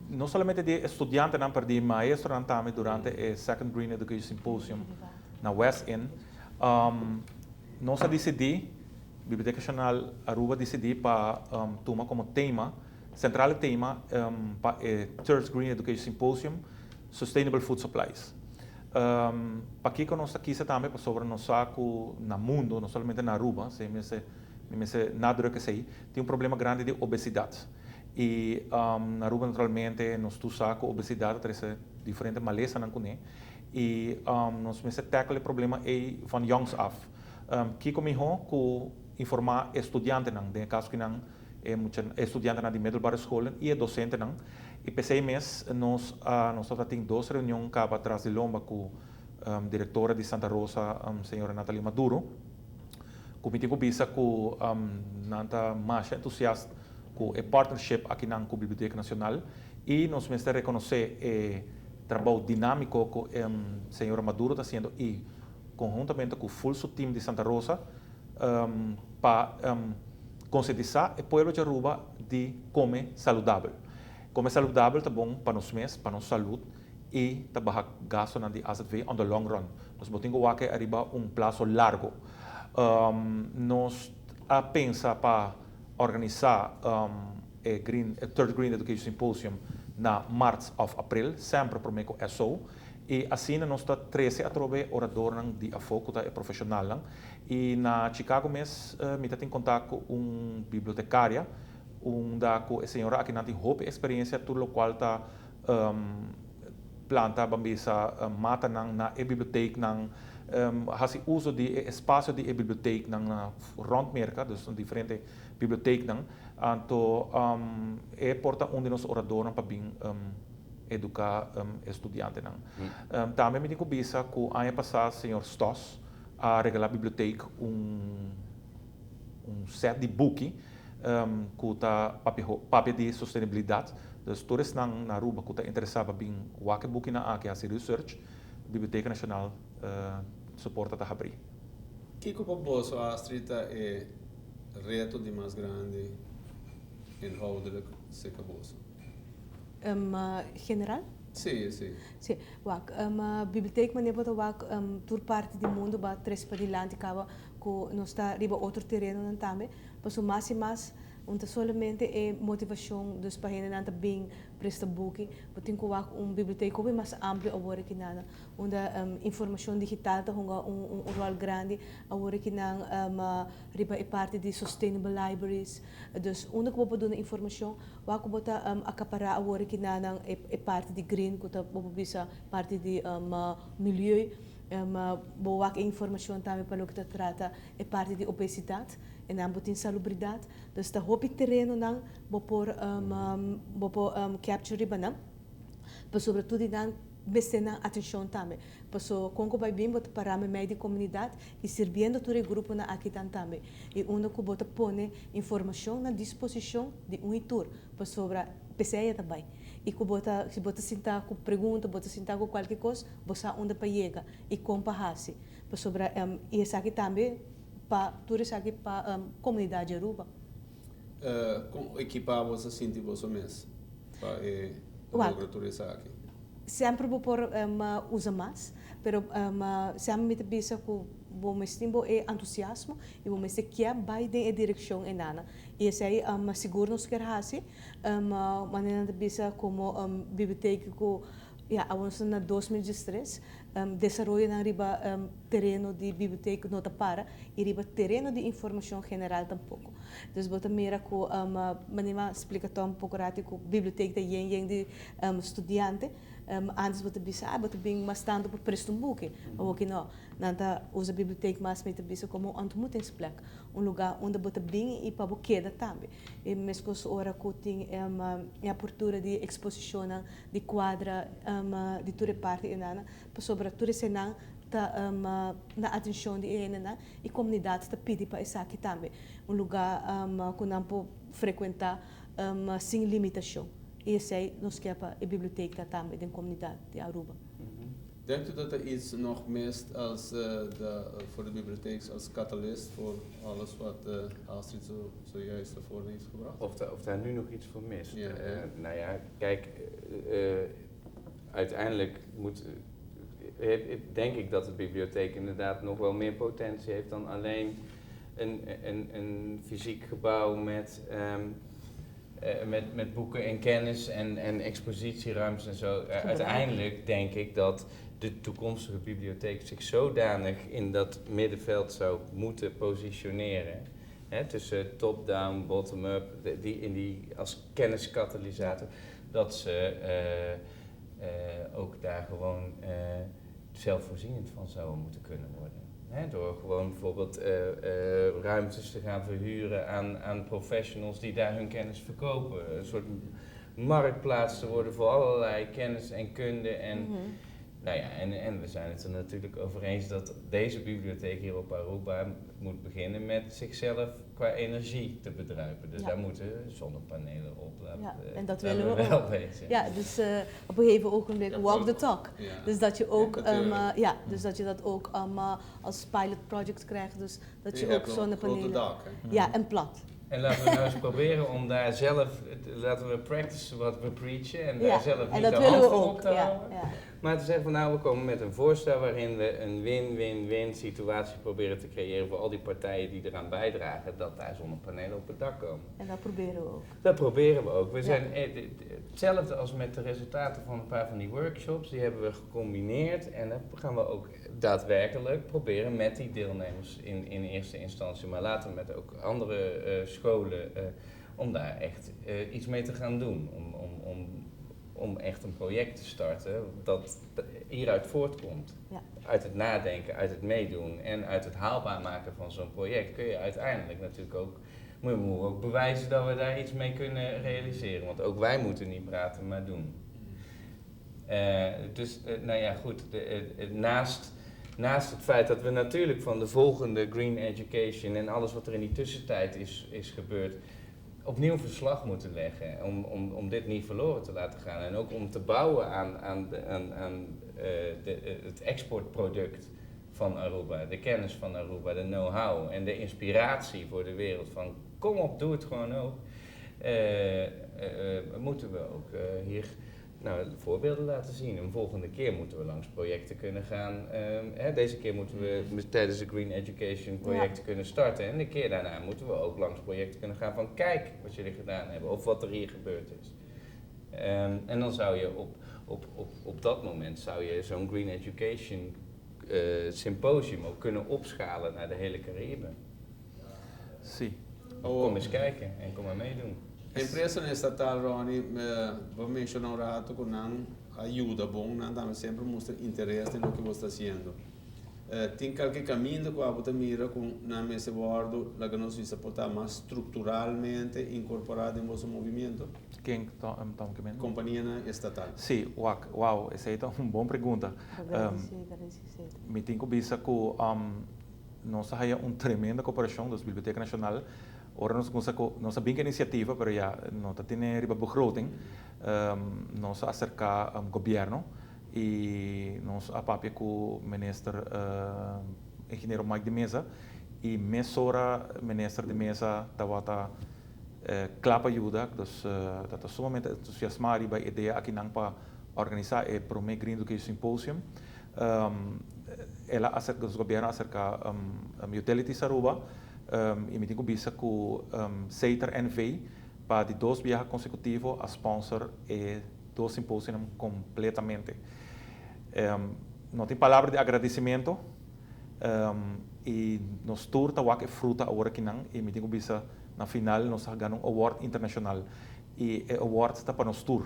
no solamente di studiantenan, pero di maestronan tambe durante e Second Green Education Symposium na West End. Nos a disidí, Biblioteka Nashonal Aruba a disidí pa tuma komo tema, sentral tema pa e Third Green Education Symposium, Sustainable Food Supplies. Pakiko nos a kisa tambe pasobra nos sa ku na mundo, no solamente na Aruba, si mi mester nadruk esei, tin un problema grandi di obesidat. I na Aruba naturalmente nos tur sa ku obesidat ta trese diferente malesanan kuné. I nos mester tackle e problema ei van jongs af. Kiko mihó ku informá e studiantenan, den e kaso kinan e mucha e studiantenan di middelbare scholen i e dosentenan. I p'esei mes nos tabata tin dos reunion kaba tras di lomba ku direktora di Santa Rosa, señora Natalie Maduro, ku mi tin ku bisa ku nan ta masha entusiast ku e partnership akinan ku Biblioteka Nashonal i nos mester rekonosé e trabou dinámiko ku señora Maduro ta hasiendo i konhuntamente ku ful su team di Santa Rosa pa konsientisá e pueblo di Aruba di kome saludabel. Kome saludabel ta bon pa nos mes, pa nos salud i ta baha gastonan di AZV on the long run. Nos bo tin ku wak ariba un plaso largo. Nos a pensa pa organisá e Third Green Education Symposium na mart òf aprel, semper promé ku SO. I asina nos ta trese atrobe oradornan di afó ku ta e profeshonalnan. I na Chicago mes mi ta tin kontakto ku un bibliotekaria, unda ku e señora akinan tin hopi eksperensia tur lokual ta planta, ban bisa, matanan na e biblioteknan, hasi uso di e espasio di e biblioteknan na rònt Merka, dus diferente biblioteknan. Anto e por ta un di nos oradornan pa bin eduká e studiantenan. Tambe mi tin ku bisa ku aña pasá señor Stos a regalá bibliotek un set di buki ku ta papia di sostenibilidat. Dus tur esnan na Aruba ku ta interesá pa bin wak e bukinan aki hasi research, Biblioteka Nashonal su porta ta habrí. Kiko pa boso, Astrid, ta e reto di mas grandi inhoudelijk serka boso? General? Si. Si, wak. Bibliotek manera bo ta wak tur parti di mundu ba trese padilanti kaba ku nos ta riba otro terenonan tambe. Pasobra mas i mas no ta solamente e motivashon dus pa hendenan ta bin presta buki, bo tin ku wak un bibliotek hopi mas amplio awor aki nan, unda informashon digital ta hunga un ròl grandi awor aki nan riba e parti di sustainable libraries. Dus unda ku bo por duna informashon, wak ku bo ta akapará awor aki nan e parti di green ku ta bo por bisa parti di milieu, bo wak e informashon tambe pa loke ta trata e parti di obesidat en dan bo tin salubridat. Dus ta hopi terenonan bo por capture riba nan, pasobra tur di nan mester nan atenshon tambe. Paso kon ku bai bin bo ta pará meimei di komunidat i sirbiendo tur e gruponan aki tan tambe. I unda ku bo ta pone informashon na disposishon di un i tur, pasobra p'esei ta bai. I ku bo ta si bo ta sinta ku pregunta, bo ta sinta ku kualke kos, bo sa unda pa yega i kon pa hasi. Pasobra i esaki tambe. pa tur esaki pa comunidad di Aruba. Con equipa bo ta sinti boso mes pa e logra tur esaki? Semper bo por usa mas, pero semper mi ta bisa cu bo mester tin bo e entusiasmo y bo mester kier bay den e direccion enana. Y esey sigur nos kier haci, manera nan ta bisa como biblioteca cu ya awor nos ta na 2013, desaroyonan riba tereno di biblioteca no ta para y riba tereno di informacion general tampoco. Dus bo ta mira cu manera mi a splica Tom poco rati cu biblioteca ta yen yen di studiante. Antes bo ta bisa, ah, bo ta bin mas tanto pa presta un buki. Awoki no. Nan ta usa biblioteca mas mi ta bisa como un ontmoetingsplek. Un lugar unda bo ta bin y pa bo keda tambe. E mescos ora cu tin e apertura di exposicionnan di cuadra di tur e parti enanan, pasobra tur esenan ta na atencion di e hendenan y comunidad ta pidi pa esaki tambe. Un lugar cu nan por frecuenta sin limitacion. Y esey nos kier pa e biblioteca tambe den comunidad di Aruba. Denkt u dat er iets nog mist als de, voor de bibliotheek als catalyst voor alles wat Astrid zojuist naar voren heeft gebracht? Of daar nu nog iets voor mist? Ja. Nou ja, kijk, uiteindelijk denk ik dat de bibliotheek inderdaad nog wel meer potentie heeft dan alleen een fysiek gebouw met boeken en kennis en expositieruimtes en zo. Uiteindelijk denk ik dat de toekomstige bibliotheek zich zodanig in dat middenveld zou moeten positioneren. Hè, tussen top-down, bottom-up, die, in die, als kenniskatalysator, dat ze ook daar gewoon zelfvoorzienend van zouden moeten kunnen worden. Hè, door gewoon bijvoorbeeld ruimtes te gaan verhuren aan professionals die daar hun kennis verkopen. Een soort marktplaats te worden voor allerlei kennis en kunde. En, nou ja, en we zijn het er natuurlijk over eens dat deze bibliotheek hier op Aruba moet beginnen met zichzelf qua energie te bedruipen. Dus daar moeten zonnepanelen op. Laat, Ja, en dat laten willen we wel ook. wezen. Ja, dus op een gegeven ogenblik walk the talk. Dus dat je ook, ja, dus dat je dat ook als pilot project krijgt. Dus dat je, Je ook hebt wel een grote zonnepanelen. dak, hè? Ja, en plat. En laten we nou eens proberen om daar zelf, laten we practice what we preachen en daar zelf en niet dat de willen hand we voor ook. op te houden. Maar te zeggen van: nou, we komen met een voorstel waarin we een win-win-win situatie proberen te creëren voor al die partijen die eraan bijdragen dat daar zonnepanelen op het dak komen. En dat proberen we ook. Dat proberen we ook. We zijn hetzelfde als met de resultaten van een paar van die workshops. Die hebben we gecombineerd en dat gaan we ook daadwerkelijk proberen met die deelnemers in eerste instantie, maar later met ook andere scholen, om daar echt iets mee te gaan doen. Om echt een project te starten dat hieruit voortkomt. Uit het nadenken, uit het meedoen en uit het haalbaar maken van zo'n project kun je uiteindelijk natuurlijk ook, moet je ook bewijzen dat we daar iets mee kunnen realiseren. Want ook wij moeten niet praten, maar doen. Dus, nou ja, goed, naast het feit dat we natuurlijk van de volgende Green Education en alles wat er in die tussentijd is gebeurd, opnieuw verslag moeten leggen om dit niet verloren te laten gaan. En ook om te bouwen aan het exportproduct van Aruba, de kennis van Aruba, de know-how en de inspiratie voor de wereld van: kom op, doe het gewoon ook. Moeten we ook hier, nou, voorbeelden laten zien. Een volgende keer moeten we langs projecten kunnen gaan. Hè, deze keer moeten we tijdens de Green Education projecten kunnen starten. En de keer daarna moeten we ook langs projecten kunnen gaan van: kijk wat jullie gedaan hebben of wat er hier gebeurd is. En dan zou je op dat moment zou je zo'n Green Education symposium ook kunnen opschalen naar de hele Cariben. Kom eens kijken en kom maar meedoen. Empresa estatal, Ronnie, bo a menciona un rato cu nan a yuda bon, nan tambe semper mustra interes den loke bo ta haciendo. Tin cualke caminda cu abo ta mira cu nan mester wordo, laga nos bisa, por ta mas structuralmente incorpora den boso movimento? Ken ta ke? Compania estatal. Si, wow, esey ta un bon pregunta. Mi tin cu bisa cu nos a haya un tremendo cooperacion di Biblioteca Nacional. Ora nos cuminsa, nos a bin cu iniciativa, pero ya no tabatin riba begroting. Nos a acerca gobierno y nos a papia cu minister ingeniero Mike de Meza. y mesora Minister de Meza tawata cla pa yuda, dus ta sumamente entusiasma riba e idea akinan pa organisa e prome Green Education Symposium. El a acerca, nos gobierno a acerca Utilities Aruba y mi tin cu bisa cu Setar NV pa di dos biaha consecutivo a sponsor e dos symposiumnan completamente. No tin palabra di agradecimento y nos tur ta wak e fruta awor akinan y mi tin cu bisa na final nos a gana un award internacional y e award ta pa nos tur.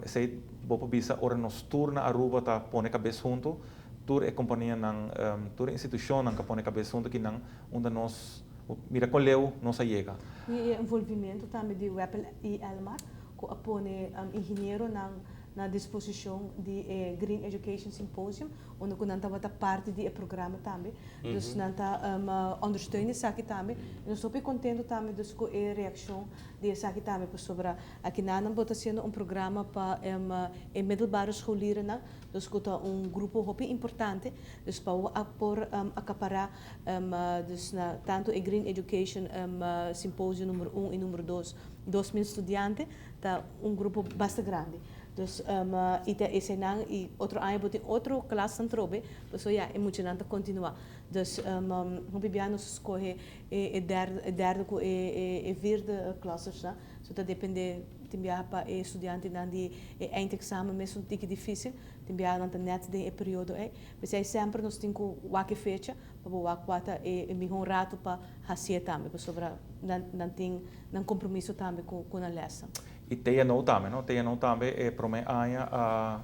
Esey bo por bisa ora nos tur na Aruba ta pone cabes hunto, tur e companianan, tur e institucionnan ca pone cabes hunto akinan unda nos mira con leu nos a yega. Y e envolvimento tambe di Web y Elmar cu a pone ingenieronan na disposicion di e Green Education Symposium, unda cu nan tabata parti di e programa tambe. Dus nan ta ondersteun esaki tambe. Y nos hopi contento tambe dus cu e reaccion di esaki tambe, pasobra aki nan bo ta haciendo un programa pa e middelbare scholierennan, dus cu ta un grupo hopi importante, dus pa bo por acapara dus na tanto e Green Education Symposium numero 1 y numero 2, 2000 studiante, ta un grupo basta grandi. Dus y ta eseinan y otro aña bo tin otro klasnan trobe, pasobra ya e muchanan ta continua. Dus hopi bia nos scoge e derde cu e vierde clustersnan, so ta depende, tin biaha pa e studiantenan di e eindexamen mes un tiki dificil, tin biaha nan ta net den e periodo ey. P'esey semper nos tin cu wak e fecha pa bo wak cua ta e mihor rato pa haci'e tambe, pasobra nan tin nan compromiso tambe cu nan lesnan. Y TNO tambe, no? TNO tambe e prome aña a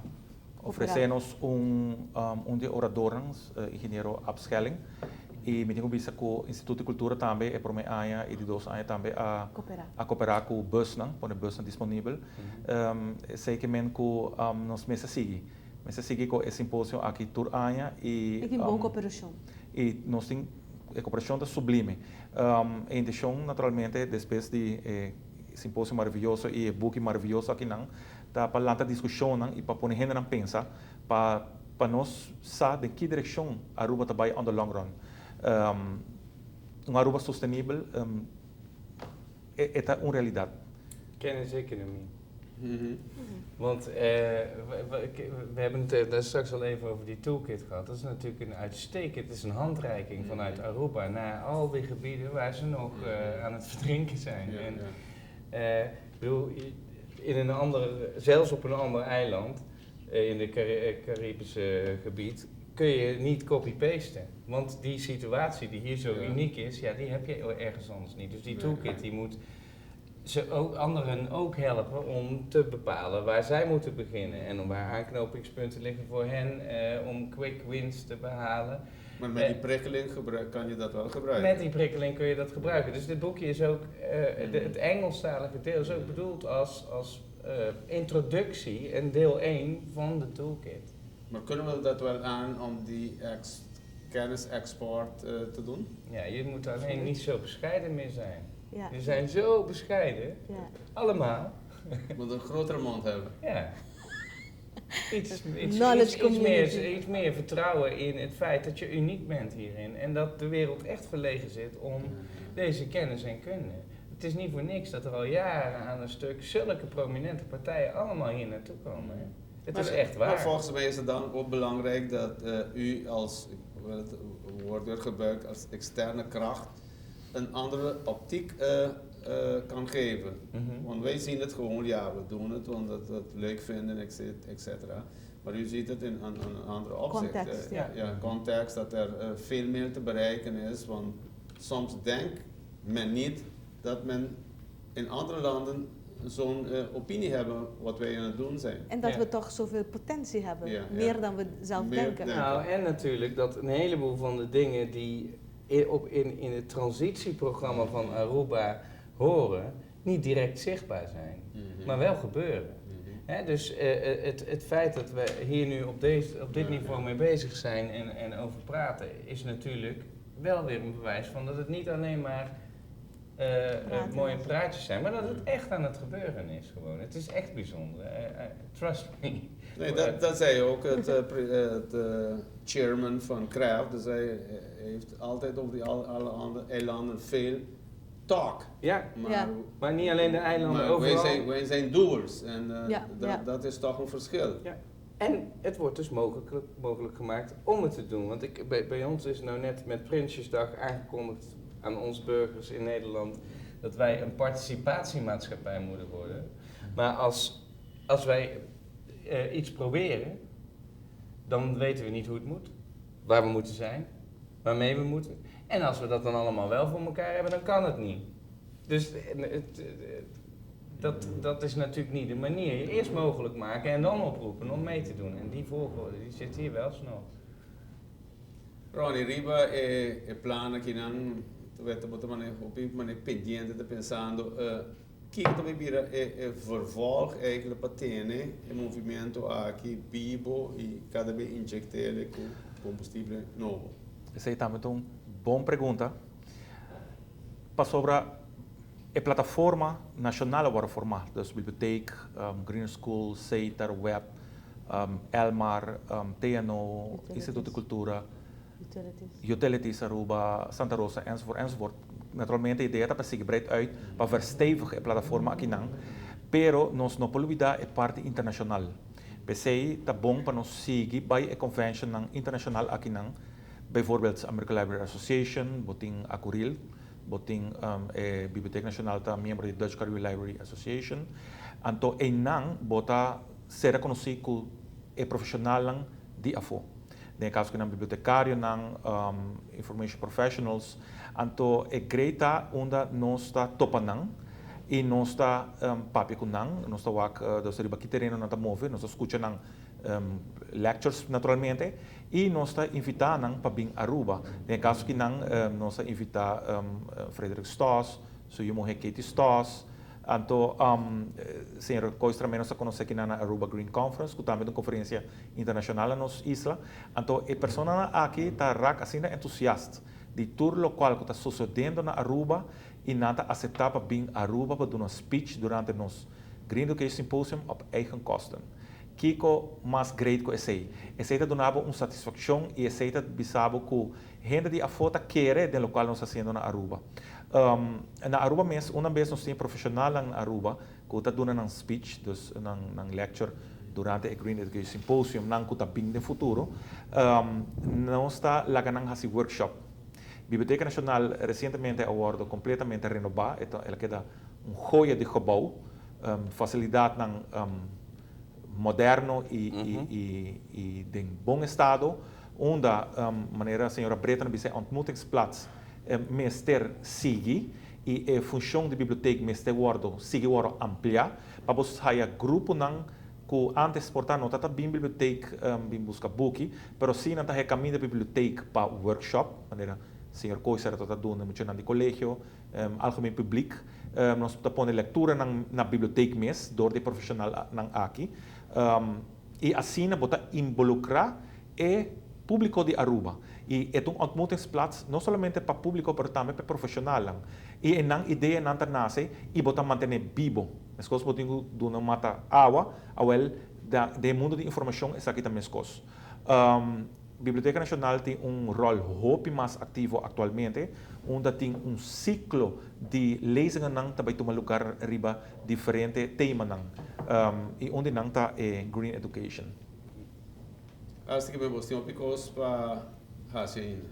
ofrece nos un di e oradornan, ingeniero Ab Schelling, y mi tin cu bisa cu Instituto di Cultura tambe e prome aña y di dos aña tambe a coopera cu busnan, pone busnan disponibel. Esey ke men cu nos mester sigui, mester sigui cu e simposio aki tur aña y. Y tin bon cooperacion. Y nos tin, e cooperacion ta sublime. E intencion naturalmente despues di e simposio maraviyoso y e buki maraviyoso akinan ta pa lanta discusionnan y pa pone hendenan pensa pa nos sa den ki direccion Aruba ta bay on the long run. Un Aruba sostenibel e ta un realidad. Kenniseconomie. Want we hebben het daar straks al even over die toolkit gehad. Dat is natuurlijk een uitstekend, het is een handreiking vanuit Aruba naar al die gebieden waar ze nog aan het verdrinken zijn. En, ik bedoel, in een ander, zelfs op een ander eiland, in het Caribische gebied, kun je niet copy-pasten. Want die situatie die hier zo uniek is, ja, die heb je ergens anders niet. Dus die toolkit die moet ze ook, anderen ook helpen om te bepalen waar zij moeten beginnen. En om waar aanknopingspunten liggen voor hen om quick wins te behalen. Maar met die prikkeling kan je dat wel gebruiken? Met die prikkeling kun je dat gebruiken. Dus dit boekje is ook, het Engelstalige deel is ook bedoeld als introductie en deel 1 van de toolkit. Maar kunnen we dat wel aan om die kennisexport te doen? Ja, je moet alleen niet zo bescheiden meer zijn. We zijn zo bescheiden. Allemaal. Je moet een grotere mond hebben. Ja. Iets Knowledge community. Iets meer vertrouwen in het feit dat je uniek bent hierin. En dat de wereld echt verlegen zit om deze kennis en kunde. Het is niet voor niks dat er al jaren aan een stuk zulke prominente partijen allemaal hier naartoe komen. Hè? Het is echt waar. Maar volgens mij is het dan ook belangrijk dat u als, ik wil het woord weer gebruiken, als externe kracht een andere optiek kan geven. Want wij zien het gewoon, ja, we doen het omdat we het leuk vinden, et cetera, et cetera. Maar u ziet het in een andere opzicht. Context, ja. Ja, context, dat er veel meer te bereiken is. Want soms denkt men niet dat men in andere landen zo'n opinie hebben wat wij aan het doen zijn. En dat we toch zoveel potentie hebben, meer dan we zelf Meer denken. denken. En natuurlijk dat een heleboel van de dingen die in het transitieprogramma van Aruba horen, niet direct zichtbaar zijn, maar wel gebeuren. Hè, dus het feit dat we hier nu op dit niveau mee bezig zijn en over praten, is natuurlijk wel weer een bewijs van dat het niet alleen maar Mooie praatjes zijn, maar dat het echt aan het gebeuren is gewoon. Het is echt bijzonder. Trust me. Nee, dat zei ook het chairman van Craft. Dus hij heeft altijd over die alle andere eilanden veel talk. Ja, maar, maar niet alleen de eilanden, maar overal. Wij zijn doers en dat is toch een verschil. Ja. En het wordt dus mogelijk gemaakt om het te doen. Want bij ons is nou net met Prinsjesdag aangekondigd aan ons burgers in Nederland dat wij een participatiemaatschappij moeten worden. Maar als wij iets proberen, dan weten we niet hoe het moet, waar we moeten zijn, waarmee we moeten. En als we dat dan allemaal wel voor elkaar hebben, dan kan het niet. Dus dat is natuurlijk niet de manier. Je eerst mogelijk maken en dan oproepen om mee te doen. En die volgorde, die zit hier wel snel. Ronnie, riba e plan akinan, weta bota mane hopi mane pendiente te pensando, kiko tambe bira e vervolg eigenlijk pa tene e movimento aki bibo y kada bes inyekt'é ku kombustibel nobo? Esei tambe un bon pregunta. Pasobra e plataforma nashonal awor formá, dus bibliotek, Green School, CETAR, Web, Elmar, TNO, Instituto di Kultura, Utilities. Utilities Aruba, Santa Rosa, enzovoort, enzovoort. Naturalmente, e idea ta pa sigui breed uit pa verstevig e plataforma akinan, pero nos no por lubidá e parti internashonal. P'esei ta bon pa nos sigui bai e convention internashonal akinan, bijvoorbeeld American Library Association, bo tin Acuril, bo tin Bibliotek Nashonal ta miembro di Dutch Caribbean Library Association. Anto einan bo ta ser konosí ku e profeshonal di afó. Den kaso ku nan bibliotekario, nan information professionals, anto e great ta unda nos ta topa nan i nos ta papia ku nan, nos ta wak dus riba ki tereno nan ta move, nos ta skucha nan lectures naturalmente i nos ta invitá nan pa bin Aruba. Den kaso ku nan nos ta invitá Frederick Stoss, su yu muhé Katie Stoss, anto señor Kooistra nos a konosé aki na Aruba Green Conference, ku tambe ta un konferensia internashonal na nos isla. Anto e persona aki ta rak asina entusiasta di tur loke ku ta susediendo na Aruba i nan ta aseptá pa bin Aruba pa duna un speech durante nos Green Education Symposium op eigen kosten. Kiko mas great ku esei? Esei ta duna bo un satisfakshon i esei ta bisa bo ku hende di afó ta kere den loke nos ta hasiendo na Aruba. Na Aruba mes, un bes nos tin profeshonal na Aruba ku ta duna un speech, dus un lecture durante e Green Education Symposium, nan ku ta bin den futuro, nos ta laga nan hasi workshop. Biblioteka Nashonal resientemente a wòrdu kompletamente renobá, el a keda un joya di gebouw, fasilidatnan moderno i den bon estado, unda manera señora Breta a bisa, ontmoetingsplaats mester sigui i e funshon di bibliotek mester wòrdu sigui wòrdu ampliá pa bo haya gruponan ku antes por ta no ta bin bibliotek bin buska buki, pero si nan ta kaminda bibliotek pa workshop, manera señor Kooistra ta duna muchanan di kolegio, algemeen publiek, nos ta pone lektura na bibliotek mes dor di profeshonalnan aki i asina bo ta involukrá e públiko di Aruba. I e un ontmoetingsplaats no solamente pa públiko, pero tambe pa profeshonal. I nan ideanan ta nase i bo ta mantené bibo. Meskos bo tin duna mata awa, awel den mundu di informashon esaki tambe meskos. Biblioteka Nashonal tin un ròl hopi mas aktivo aktualmente, unda tin un siklo di lezingen tambe tuma lugá riba diferente temanan. I unda nan ta e Green Education. Asina ku bo tin un kos pa hasi ainda.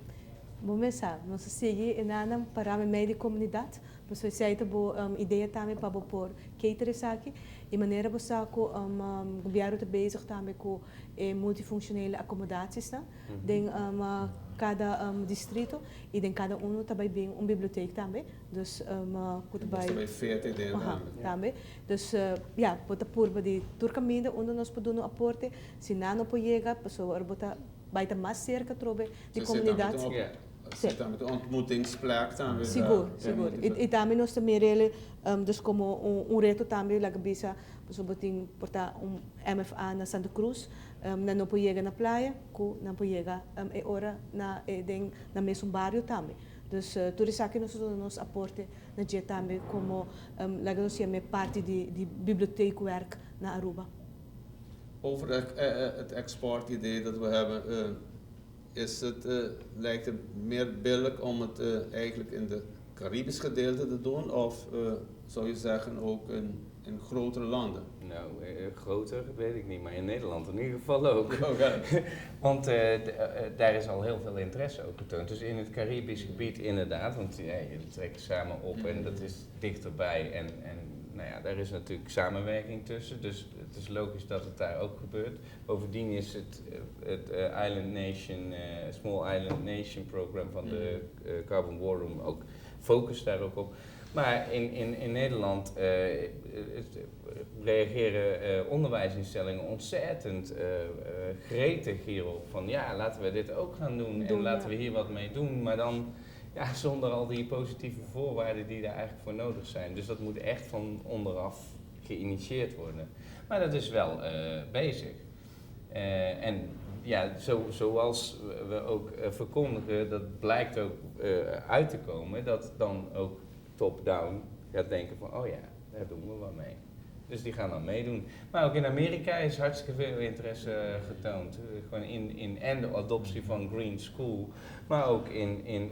Bon, mesa, nos sigui nan para medio di komunidat, pasobra esei ta bo idea tambe pa por cater esaki. I manera bo sa ku gobièrnu ta bezig tambe ku multifunctionele accommodaties, no? Den kada distrito i den kada un tambe bin un bibliotek tambe. Dus ku bai Tambe fete den tambe. Tambe. Dus ja, bo ta purba di tur kaminda unda nos por duna aporte, si nan no por yega, pasobra bo ta bai ta mas serka trobe di komunidat. Si, tambe un ontmoetingsplek tambe. Sigur, sigur. I tambe nos tambe rele, dus komo un reto tambe, laga bisa, pasobra tin por ta un MFA na Santa Cruz, nan no por yega na Playa, ku nan por yega e ora na den na mesun bario tambe. Dus tur esaki nos ta duna nos aporte na dje tambe como, laga nos yama e parti di di bibliotheekwerk na Aruba. Over het export idee dat we hebben, is het, lijkt het meer billijk om het eigenlijk in de Caribisch gedeelte te doen of zou je zeggen ook in grotere landen? Nou, groter weet ik niet, maar in Nederland in ieder geval ook. Want daar is al heel veel interesse ook getoond. Dus in het Caribisch gebied inderdaad, want ja, jullie trekken samen op en dat is dichterbij. En nou ja, daar is natuurlijk samenwerking tussen, dus het is logisch dat het daar ook gebeurt. Bovendien is het Island Nation, Small Island Nation Program van de Carbon War Room ook focus daar ook op. Maar in Nederland reageren onderwijsinstellingen ontzettend gretig hierop. Van ja, laten we dit ook gaan doen en laten we hier wat mee doen. Maar dan, ja, zonder al die positieve voorwaarden die daar eigenlijk voor nodig zijn. Dus dat moet echt van onderaf geïnitieerd worden. Maar dat is wel bezig. En ja, zoals we ook verkondigen, dat blijkt ook uit te komen, dat dan ook top-down gaat denken van, oh ja, daar doen we wat mee. Dus die gaan dan meedoen. Maar ook in Amerika is hartstikke veel interesse getoond. Gewoon in en de adoptie van Green School, maar ook in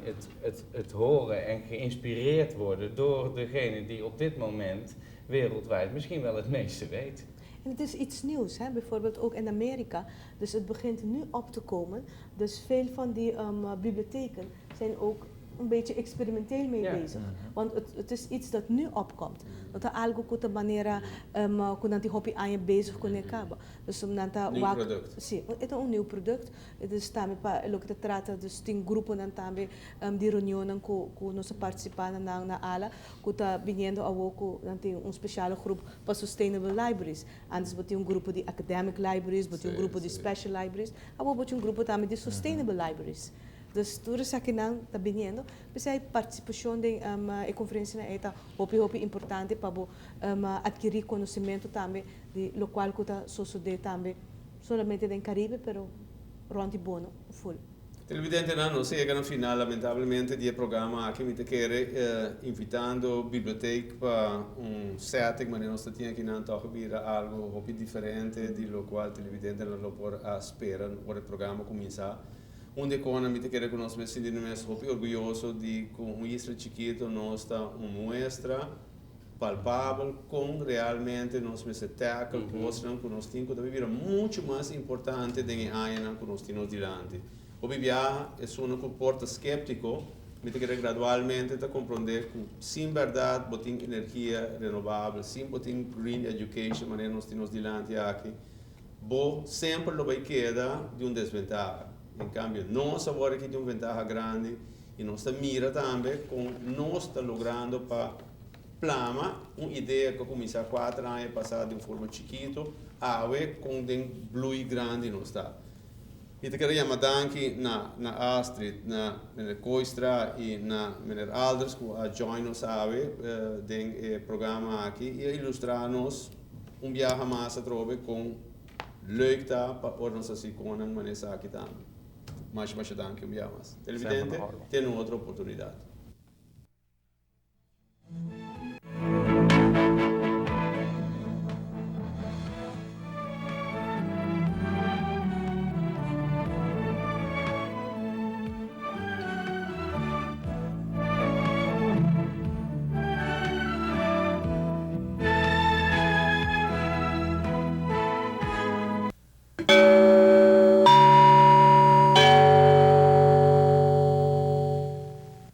het horen en geïnspireerd worden door degene die op dit moment wereldwijd misschien wel het meeste weet. En het is iets nieuws, hè? Bijvoorbeeld ook in Amerika. Dus het begint nu op te komen. Dus veel van die bibliotheken zijn ook een beetje experimenteel mee bezig. Want het is iets dat nu opkomt. Dat er algo ku ta manera ku nan tin hopi aña bezig ku ne kaba. Dus om nan ta Nieuw product. Si, e ta un nieuw product. Het is tambe pa loke ta trata, dus tin gruponan tambe di reunion ku nos participantenan na ALA ku ta biniendo awo ku nan tin un speciale groep pa sustainable libraries. Antes bo tin un grupo di academic libraries, bo tin un grupo di special libraries, awo bo tin un grupo tambe di sustainable libraries. Dus tur esakinan ta biniendo. Pesey participacion den e conferencia ta hopi hopi importante pa adkiri conocimento tambe di loke cu ta sucede tambe solamente den Caribe, pero rond mundo full. Televidentenan, nos a yega na final, lamentablemente, di e programa aki. Mi kier invitando biblioteca pa un setting, mas nos tin aki nan toch bira algo hopi diferente di loke televidentenan lo por a spera ora e programa cuminsa. Unda cu mi kier cu nos mes sinti mes hopi orguyoso di cu un isla chikito nos ta un muestra palpabel con realmente nos mester tackle cosnan cu nos tin cu tambe bira mucho mas importante den e añanan cu nos tin nos dilanti. Hopi biaha e un cu por ta skeptico, mi ta kere gradualmente ta comprende cu sin berdad bo tin energia renovabel, sin bo tin green education, manera nos tin nos dilanti aki, bo semper lo bay keda den un desventaha. En cambio, nos awor aki tin un ventaha grandi y nos ta mira tambe con nos ta logrando pa plama un idea cu a cuminsa 4 aña pasa di un forma chikito, awe con den bloei grandi nos ta. Mi ta kier yama danki na Astrid, na meneer Koistra y na meneer Alders cu a join nos awe den e programa aki y ilustra nos un biaha mas atrobe con leuk ta pa ora nos haci cosnan manera esaki tambe. Masha masha danki un biaha mas. Televidente, Semper na orde. Te un otro oportunidad.